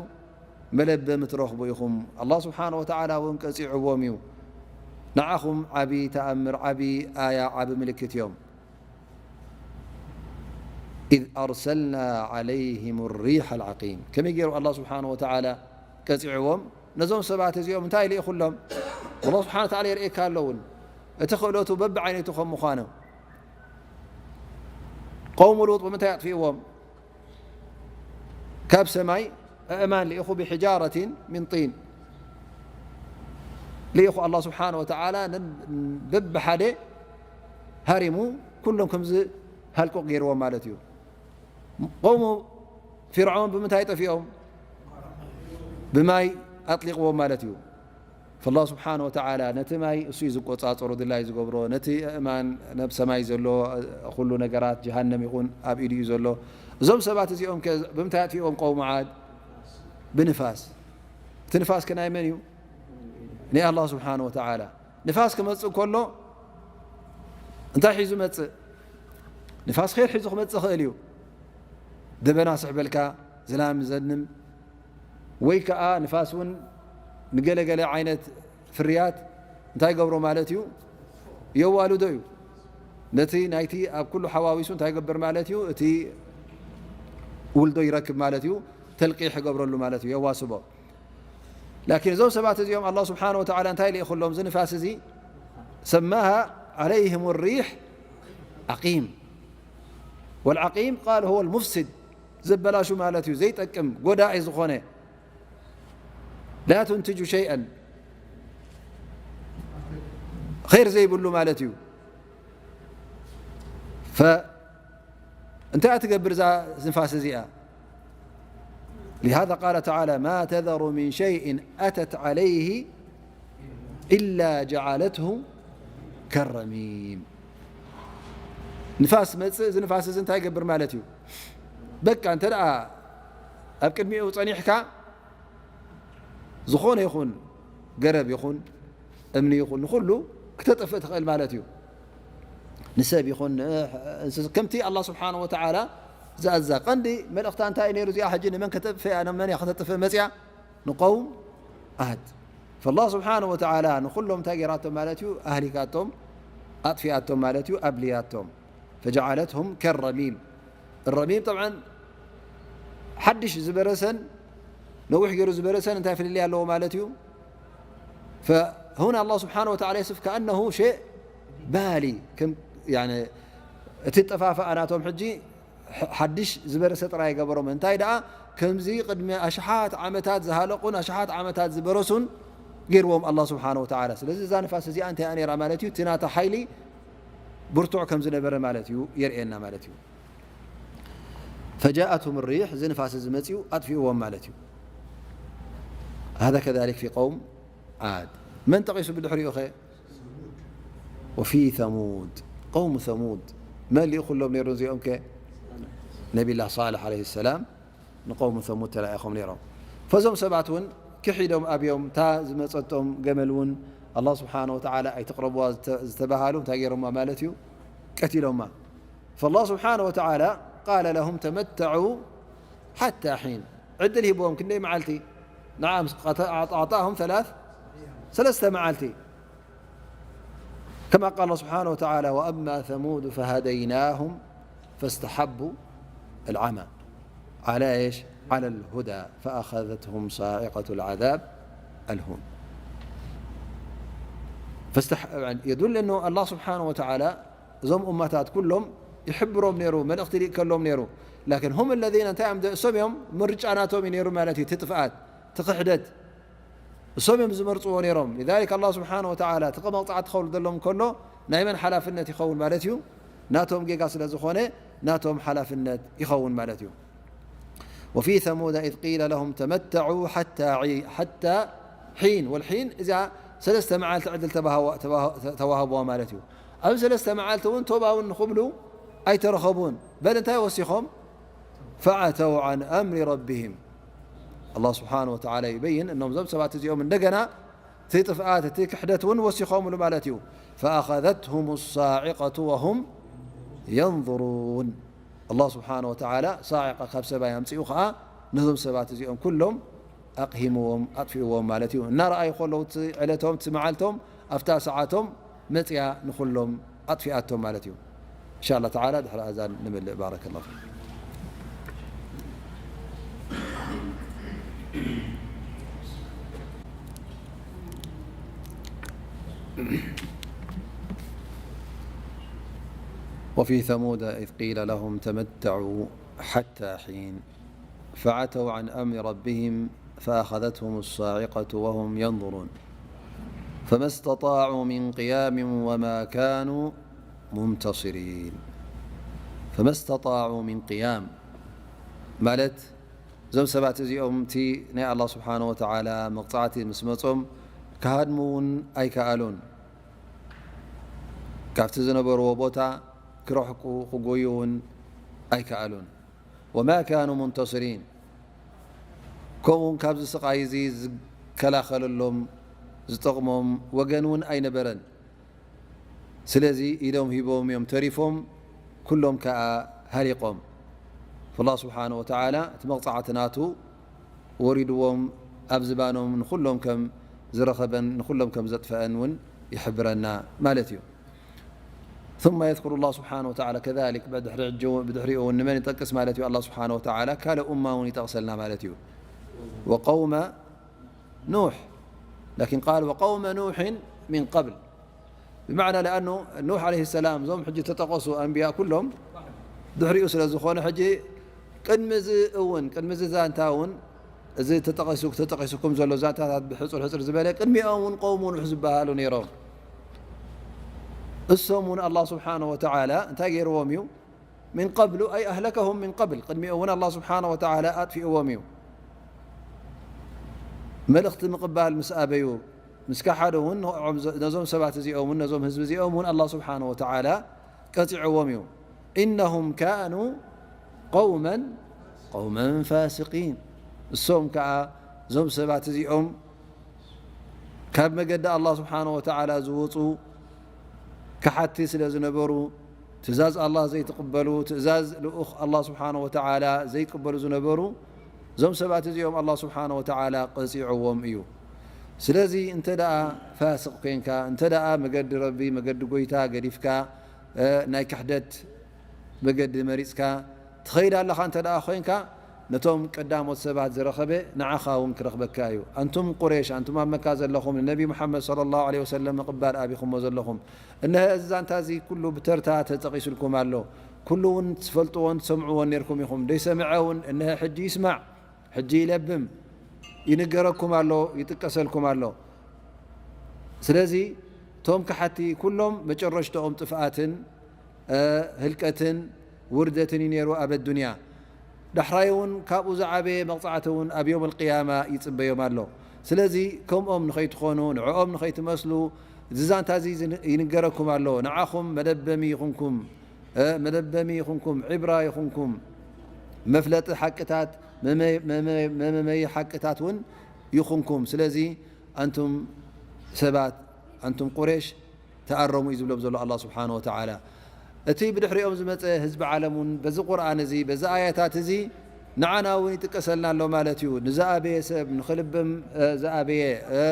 መለበሚ ትረኽቡ ኢኹም። ኣላህ ስብሓነ ወተዓላ እውን ቀጺዕዎም እዩ። ንዓኹም ዓቢ ተኣምር፣ ዓቢ ኣያ፣ ዓቢ ምልክት እዮም። ኢዝ ኣርሰልና ዓለይሂም ሪሕ ኣልዓቂም። ከመይ ገይሩ ኣላህ ስብሓነ ወተዓላ ቀጺዕዎም? ነዞም ሰባት እዚኦም እንታይ ልኢኹሎም? ኣላህ ስብሓነ ወተዓላ የርእየካ ኣሎ እውን። እቲ ክእለቱ በብዓይነቱ ከም ምዃኑ። ቀውሙ ሉጥ ብምንታይ ኣጥፊእዎም? ካብ ሰማይ ኣእማን ልኢኹ ብሕጃረቲን ሚን ጢን ልኢኹ። ኣላህ ስብሓነ ወተዓላ ነን በብሓደ ሃሪሙ ኩሎም ከምዚ ሃልቁቕ ገይርዎም ማለት እዩ። ቀውሙ ፊርዖን ብምንታይ ጠፊኦም? ብማይ ኣጥሊቕዎም ማለት እዩ። ፈላህ ስብሓነ ወተዓላ ነቲ ማይ እሱ እዩ ዝቆጻጸሮ፣ ድላይ ዝገብሮ፣ ነቲ ኣእማን፣ ነብ ሰማይ ዘሎ ኩሉ ነገራት፣ ጀሃነም ይኹን ኣብ ኢዱ እዩ ዘሎ። እዞም ሰባት እዚኦም ከ ብምንታይ ኣጥፊእዎም ቀውሙ ዓድ? ብንፋስ። እቲ ንፋስ ከ ናይ መን እዩ? ናይ ኣላህ ስብሓነ ወተዓላ። ንፋስ ክመጽእ ከሎ እንታይ ሒዙ መጽእ? ንፋስ ኸይር ሒዙ ክመጽእ ይኽእል እዩ። ደበና ስሕበልካ፣ ዝናም ዘንም፣ ወይ ከኣ ንፋስ እውን ንገለገለ ዓይነት ፍርያት እንታይ ይገብሮ ማለት እዩ? የዋልዶ እዩ። ነቲ ናይቲ ኣብ ኩሉ ሓዋዊሱ እንታይ ይገብር ማለት እዩ? እቲ ውልዶ ይረክብ ማለት እዩ። ተልቂሕ ይገብረሉ ማለት እዩ፣ የዋስቦ። ላኪን እዞም ሰባት እዚኦም ኣላህ ስብሓነ ወተዓላ እንታይ ልኢኹሎም? እዚ ንፋስ እዚ ሰማሃ ዓለይህም ሪሕ ዓቂም። ወልዓቂም ቃል ሁወ ልሙፍስድ፣ ዘበላሹ ማለት እዩ፣ ዘይጠቅም ጎዳኢ ዝኾነ። ላ ቱንትጁ ሸይአን፣ ኸይር ዘይብሉ ማለት እዩ። ፈ-፣ እንታይ እያ ትገብር እዛ ንፋስ እዚኣ? لهذا قال تعالى: ما تذر من شيء أتت عليه إلا جعلته كالرميم. ንፋስ መጽእ፣ እዚ ንፋስ እዚ እንታይ ይገብር ማለት እዩ? በቃ እንተ ደኣ ኣብ ቅድሚኡ ጸኒሕካ፣ ዝኾነ ይኹን ገረብ ይኹን እምኒ ይኹን ንኹሉ ክተጥፍእ ትኽእል ማለት እዩ። ንሰብ ይኹን ንእንስሳ፣ ከምቲ ኣላህ ስብሓነሁ ወተዓላ ዝኣዛ። ቀንዲ መልእኽታ እንታይ እዩ ነይሩ? እዚኣ ሕጂ ንመን ከተጥፍእ እያ? ንመን እያ ከተጥፍእ መፅያ? ንቀውም ዓድ። ፈላህ ስብሓነሁ ወተዓላ ንኹሎም እንታይ ገይራቶም ማለት እዩ? ኣህሊካቶም፣ ኣጥፊኣቶም ማለት እዩ፣ ኣብልያቶም። ፈጀዓለትሁም ከረሚም። ረሚም ጠብዓን ሓድሽ ዝበረሰን ነዊሕ ገይሩ ዝበረሰን እንታይ ፍልልይ ኣለዎ ማለት እዩ? ፈሁና ኣላህ ስብሓነሁ ወተዓላ የስፍ ከኣነሁ ሸእ ባሊ፣ ከም፣ ያኒ፣ እቲ ጠፋፍኣ ናቶም ሕጂ ሓድሽ ዝበረሰ ጥራይ ገበሮም። እንታይ ደኣ ከምዚ ቅድሚ ኣሽሓት ዓመታት ዝሃለቁን ኣሽሓት ዓመታት ዝበረሱን ገይርዎም ኣላህ ስብሓነሁ ወተዓላ። ስለዚ እዛ ንፋስ እዚኣ እንታይ እያ ነይራ ማለት እዩ? እቲ ናታ ሓይሊ ብርቱዕ ከም ዝነበረ ማለት እዩ የርእየና ማለት እዩ። ፈጃኣትሁም ሪሕ፣ እዚ ንፋስ እዚ መፅኡ ኣጥፊእዎም ማለት እዩ። هذا كذلك في قوم عاد። መን ጠቒሱ ብድሕሪኡ ኸ? وفي ثمود، قوم ثمود መን ልኢኹሎም ነይሩ እዚኦም ከ? ነቢላ ሳልሕ ዓለይሂ ሰላም ንቀውም ሰሙድ ተላኢኾም ነይሮም። ፈዞም ሰባት እውን ክሒዶም ኣብዮም። እታ ዝመፀቶም ገመል እውን ኣላህ ስብሓነ ወተዓላ ኣይትቕረብዋ ዝተ-፣ ዝተባሃሉ እንታይ ገይሮማ ማለት እዩ? ቀቲሎማ። ፈላህ ስብሓነ ወተዓላ ቃለ ለሁም ተመተዑ ሓታ ሒን። ዕድል ሂብዎም ክንደይ መዓልቲ? ነዓም፣ ኣዕጣእሁም ሰላስ፣ ሰለስተ መዓልቲ። كما قال الله سبحانه وتعالى: وأما ثمود فهديناهم فاستحبوا العمى على إيش؟ على الهدى فأخذتهم صاعقة العذاب الهون. فاستح-، يعني يدل أنه الله سبحانه وتعالى እዞም ኡማታት ኩሎም ይሕብሮም ነይሩ፣ መልእኽቲ ይልእከሎም ነይሩ። ላኪን هم الذين እንታይ እዮም? እሶም እዮም፣ ምርጫ ናቶም እዩ ነይሩ ማለት እዩ። እቲ ጥፍኣት፣ እቲ ክሕደት እሶም እዮም ዝመርፅዎ ነይሮም። لذلك ኣላህ ስብሓነ ወተዓላ እቲ መቕፃዕቲ ክኸውን ዘለዎም ከሎ ናይ መን ሓላፍነት ይኸውን ማለት እዩ? ናቶም ጌጋ ስለ ዝኾነ ናቶም ሓላፍነት ይኸውን ማለት እዩ። وفي ثمود إذ قيل لهم تمتعوا حتى عي-، حتى حين። والحين እዚኣ ሰለስተ መዓልቲ ዕድል ተባሃዋ-፣ ተባሃ-፣ ተዋህብዋ ማለት እዩ። ኣብ ሰለስተ መዓልቲ እውን ቶባ እውን ንኽብሉ ኣይተረኸቡን። በል እንታይ ወሲኾም? فعتوا عن أمر ربهم። ኣላህ ስብሓነ ወተዓላ ይበይን እኖም እዞም ሰባት እዚኦም እንደገና እቲ ጥፍኣት እቲ ክሕደት እውን ወሲኾምሉ ማለት እዩ። فأخذتهم الصاعقة وهم ينظرون። ኣላህ ስብሓነ ወተዓላ ሳዒቃ ካብ ሰማይ ኣምፂኡ ከዓ ነዞም ሰባት እዚኦም ኩሎም ኣቕሂምዎም፣ ኣጥፊእዎም ማለት እዩ። እናረኣዩ ከለዉ እቲ ዕለቶም፣ እቲ መዓልቶም፣ ኣብታ ሰዓቶም መፅያ ንኹሎም ኣጥፊኣቶም ማለት እዩ። ኢንሻላህ ተዓላ ድሕሪ ኣዛን ንምልእ። ባረከላሁ ፊኩም። وفي ثمود إذ قيل لهم تمتعوا حتى حين فعتوا عن أمر ربهم فأخذتهم الصاعقة وهم ينظرون فما استطاعوا من قيام وما كانوا منتصرين. فما استطاعوا من قيام ማለት እዞም ሰባት እዚኦም እቲ ናይ ኣላህ ስብሓነ ወተዓላ መቕፃዕቲ ምስ መፆም ክሃድሙ እውን ኣይከኣሉን። ካብቲ ዝነበርዎ ቦታ ክረሕቁ ክጎዩ እውን ኣይከኣሉን። وما كانوا منتصرين። ከምኡ እውን ካብዚ ስቓይ እዚ ዝከላኸለሎም ዝጠቕሞም ወገን እውን ኣይነበረን። ስለዚ ኢዶም ሂቦም እዮም ተሪፎም፣ ኩሎም ከኣ ሃሊቖም። ፈላህ ስብሓነ ወተዓላ እቲ መቕጻዕቲ ናቱ ወሪድዎም፣ ኣብ ዝባኖም ንኹሎም ከም ዝረኸበን ንኹሎም ከም ዘጥፈአን እውን ይሕብረና ማለት እዩ። ثم يذكر الله سبحانه وتعالى كذلك، ብድሕሪ ሕጂ እውን፣ ብድሕሪኡ እውን ንመን ይጠቅስ ማለት እዩ? ኣላህ ስብሓነ ወተዓላ ካልእ ኡማ እውን ይጠቕሰልና ማለት እዩ። وقوم نوح، لكن قال وقوم نوح من قبل، ብማዕና ለኣኑ ኑሕ ዓለይሂ ሰላም እዞም ሕጂ ተጠቐሱ ኣንብያ ኩሎም ድሕሪኡ ስለ ዝኾነ፣ ሕጂ ቅድሚ እዚ እውን፣ ቅድሚ እዚ ዛንታ እውን፣ እዚ ተጠቒሱ፣ ተጠቒሱኩም ዘሎ ዛንታታት ብሕጹር ሕጹር ዝበለ፣ ቅድሚኦም እውን ቀውሙ ኑሕ ዝበሃሉ ነይሮም። እሶም እውን ኣላህ ስብሓነሁ ወተዓላ እንታይ ገይርዎም እዩ? من قبل أي أهلكهم من قبل، ቅድሚኡ እውን ኣላህ ስብሓነሁ ወተዓላ ኣጥፊእዎም እዩ። መልእኽቲ ምቕባል ምስ ኣበዩ፣ ምስ ከሓዱ እውን ንዕኦም ዘ-፣ ነዞም ሰባት እዚኦም እውን፣ ነዞም ህዝቢ እዚኦም እውን ኣላህ ስብሓነሁ ወተዓላ ቀፂዕዎም እዩ። "ኢነሁም ካኑ ቀውመን፣ ቀውመን ፋሲቂን።" እሶም ከዓ፣ እዞም ሰባት እዚኦም ካብ መገዲ ኣላህ ስብሓነሁ ወተዓላ ዝወፁ ከሓድቲ ስለ ዝነበሩ፣ ትእዛዝ ኣላህ ዘይትቕበሉ፣ ትእዛዝ ልኡኽ ኣላህ ስብሓነሁ ወተዓላ ዘይቅበሉ ዝነበሩ፣ እዞም ሰባት እዚኦም ኣላህ ስብሓነሁ ወተዓላ ቀፂዕዎም እዩ። ስለዚ እንተ ደኣ ፋስቕ ኮይንካ፣ እንተ ደኣ መገዲ ረቢ፣ መገዲ ጎይታ ገዲፍካ፣ እ፣ ናይ ክሕደት መገዲ መሪጽካ ትኸይድ ኣለኻ እንተ ደኣ ኮይንካ፣ ነቶም ቀዳሞት ሰባት ዝረኸበ ንዓኻ እውን ክረኽበካ እዩ። ኣንቱም ቁሬሽ፣ ኣንቱም ኣብ መካ ዘለኹም፣ ንነቢ ሙሓመድ ሰለላሁ ዐለይሂ ወሰለም ምቕባል ኣቢኹሞ ዘለኹም፣ እነሀ እዚ ዛንታ እዚ ኩሉ ብተርታ ተጠቒሱልኩም ኣሎ። ኩሉ እውን ትፈልጥዎን ትሰምዕዎን ኔርኩም ኢኹም። ደይሰምዐ እውን እነሀ ሕጂ ይስማዕ፣ ሕጂ ይለብም፣ ይንገረኩም ኣሎ፣ ይጥቀሰልኩም ኣሎ። ስለዚ እቶም ከሓቲ ኩሎም መጨረሽትኦም ጥፍኣትን፣ እ፣ ህልቀትን ውርደትን እዩ ነይሩ ኣብ ኣዱንያ። ዳሕራይ እውን ካብኡ ዝዓበየ መቕጻዕቲ እውን ኣብ ዮም ኣልቅያማ ይጽበዮም ኣሎ። ስለዚ ከምኦም ንኸይትኾኑ፣ ንዕኦም ንኸይትመስሉ፣ እዚ ዛንታ እዚ ዝን-፣ ይንገረኩም ኣሎ። ንዓኹም መለበሚ ይኹንኩም፣ እ፣ መለበሚ ይኹንኩም፣ ዒብራ ይኹንኩም፣ መፍለጢ ሓቅታት፣ መመ-፣ መመ-፣ መመመዪ ሓቅታት እውን ይኹንኩም። ስለዚ ኣንቱም ሰባት፣ ኣንቱም ቁሬሽ፣ ተኣረሙ እዩ ዝብሎም ዘሎ ኣላህ ስብሓነሁ ወተዓላ። እቲ ብድሕሪኦም ዝመጸ ህዝቢ ዓለም እውን በዚ ቁርኣን እዚ፣ በዚ ኣያታት እዚ ንዓና እውን ይጥቀሰልና ኣሎ ማለት እዩ። ንዝኣበየ ሰብ፣ ንኽልብም፣ እ፣ ዝኣበየ፣ እ፣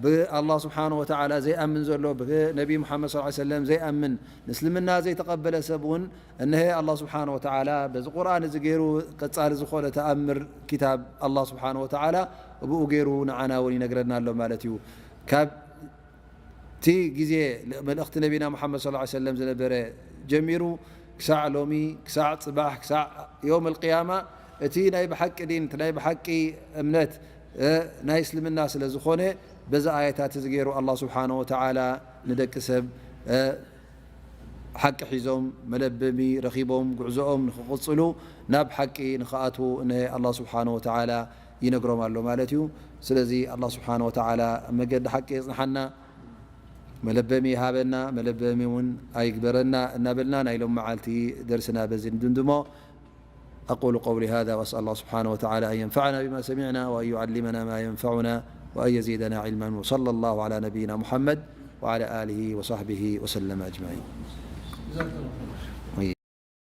ብኣላህ ስብሓነሁ ወተዓላ ዘይኣምን ዘሎ፣ ብነቢ ሙሓመድ ሰለላሁ ዐለይሂ ወሰለም ዘይኣምን፣ ንእስልምና ዘይተቐበለ ሰብ እውን እነሀ ኣላህ ስብሓነሁ ወተዓላ በዚ ቁርኣን እዚ ገይሩ ቀጻሊ ዝኾነ ተኣምር ኪታብ ኣላህ ስብሓነሁ ወተዓላ ብኡ ገይሩ ንዓና እውን ይነግረና ኣሎ ማለት እዩ። ካብ እቲ ግዜ መልእኽቲ ነቢና ሙሓመድ ሰለላሁ ዐለይሂ ወሰለም ዝነበረ ጀሚሩ ክሳዕ ሎሚ፣ ክሳዕ ጽባሕ፣ ክሳዕ የውም ኣልቅያማ፣ እቲ ናይ ብሓቂ ዲን፣ እቲ ናይ ብሓቂ እምነት፣ እ፣ ናይ እስልምና ስለ ዝኾነ፣ በዚ ኣያታት እዚ ገይሩ ኣላህ ስብሓነሁ ወተዓላ ንደቂ ሰብ፣ እ፣ ሓቂ ሒዞም፣ መለበሚ ረኺቦም፣ ጉዕዞኦም ንኽቕጽሉ፣ ናብ ሓቂ ንኽኣትዉ፣ እነሀ ኣላህ ስብሓነሁ ወተዓላ ይነግሮም ኣሎ ማለት እዩ። ስለዚ ኣላህ ስብሓነሁ ወተዓላ ኣብ መገዲ ሓቂ የጽንሓና። መለበሚ ይሃበና፣ መለበሚ እውን ኣይግበረና እናበልና ናይ ሎም መዓልቲ ደርስና በዚ ንድምድሞ። أقول قولي هذا وأسأل الله سبحانه وتعالى أن ينفعنا بما سمعنا وأن يعلمنا ما ينفعنا وأن يزيدنا علما، وصلى الله على نبينا محمد وعلى آله وصحبه وسلم أجمعين.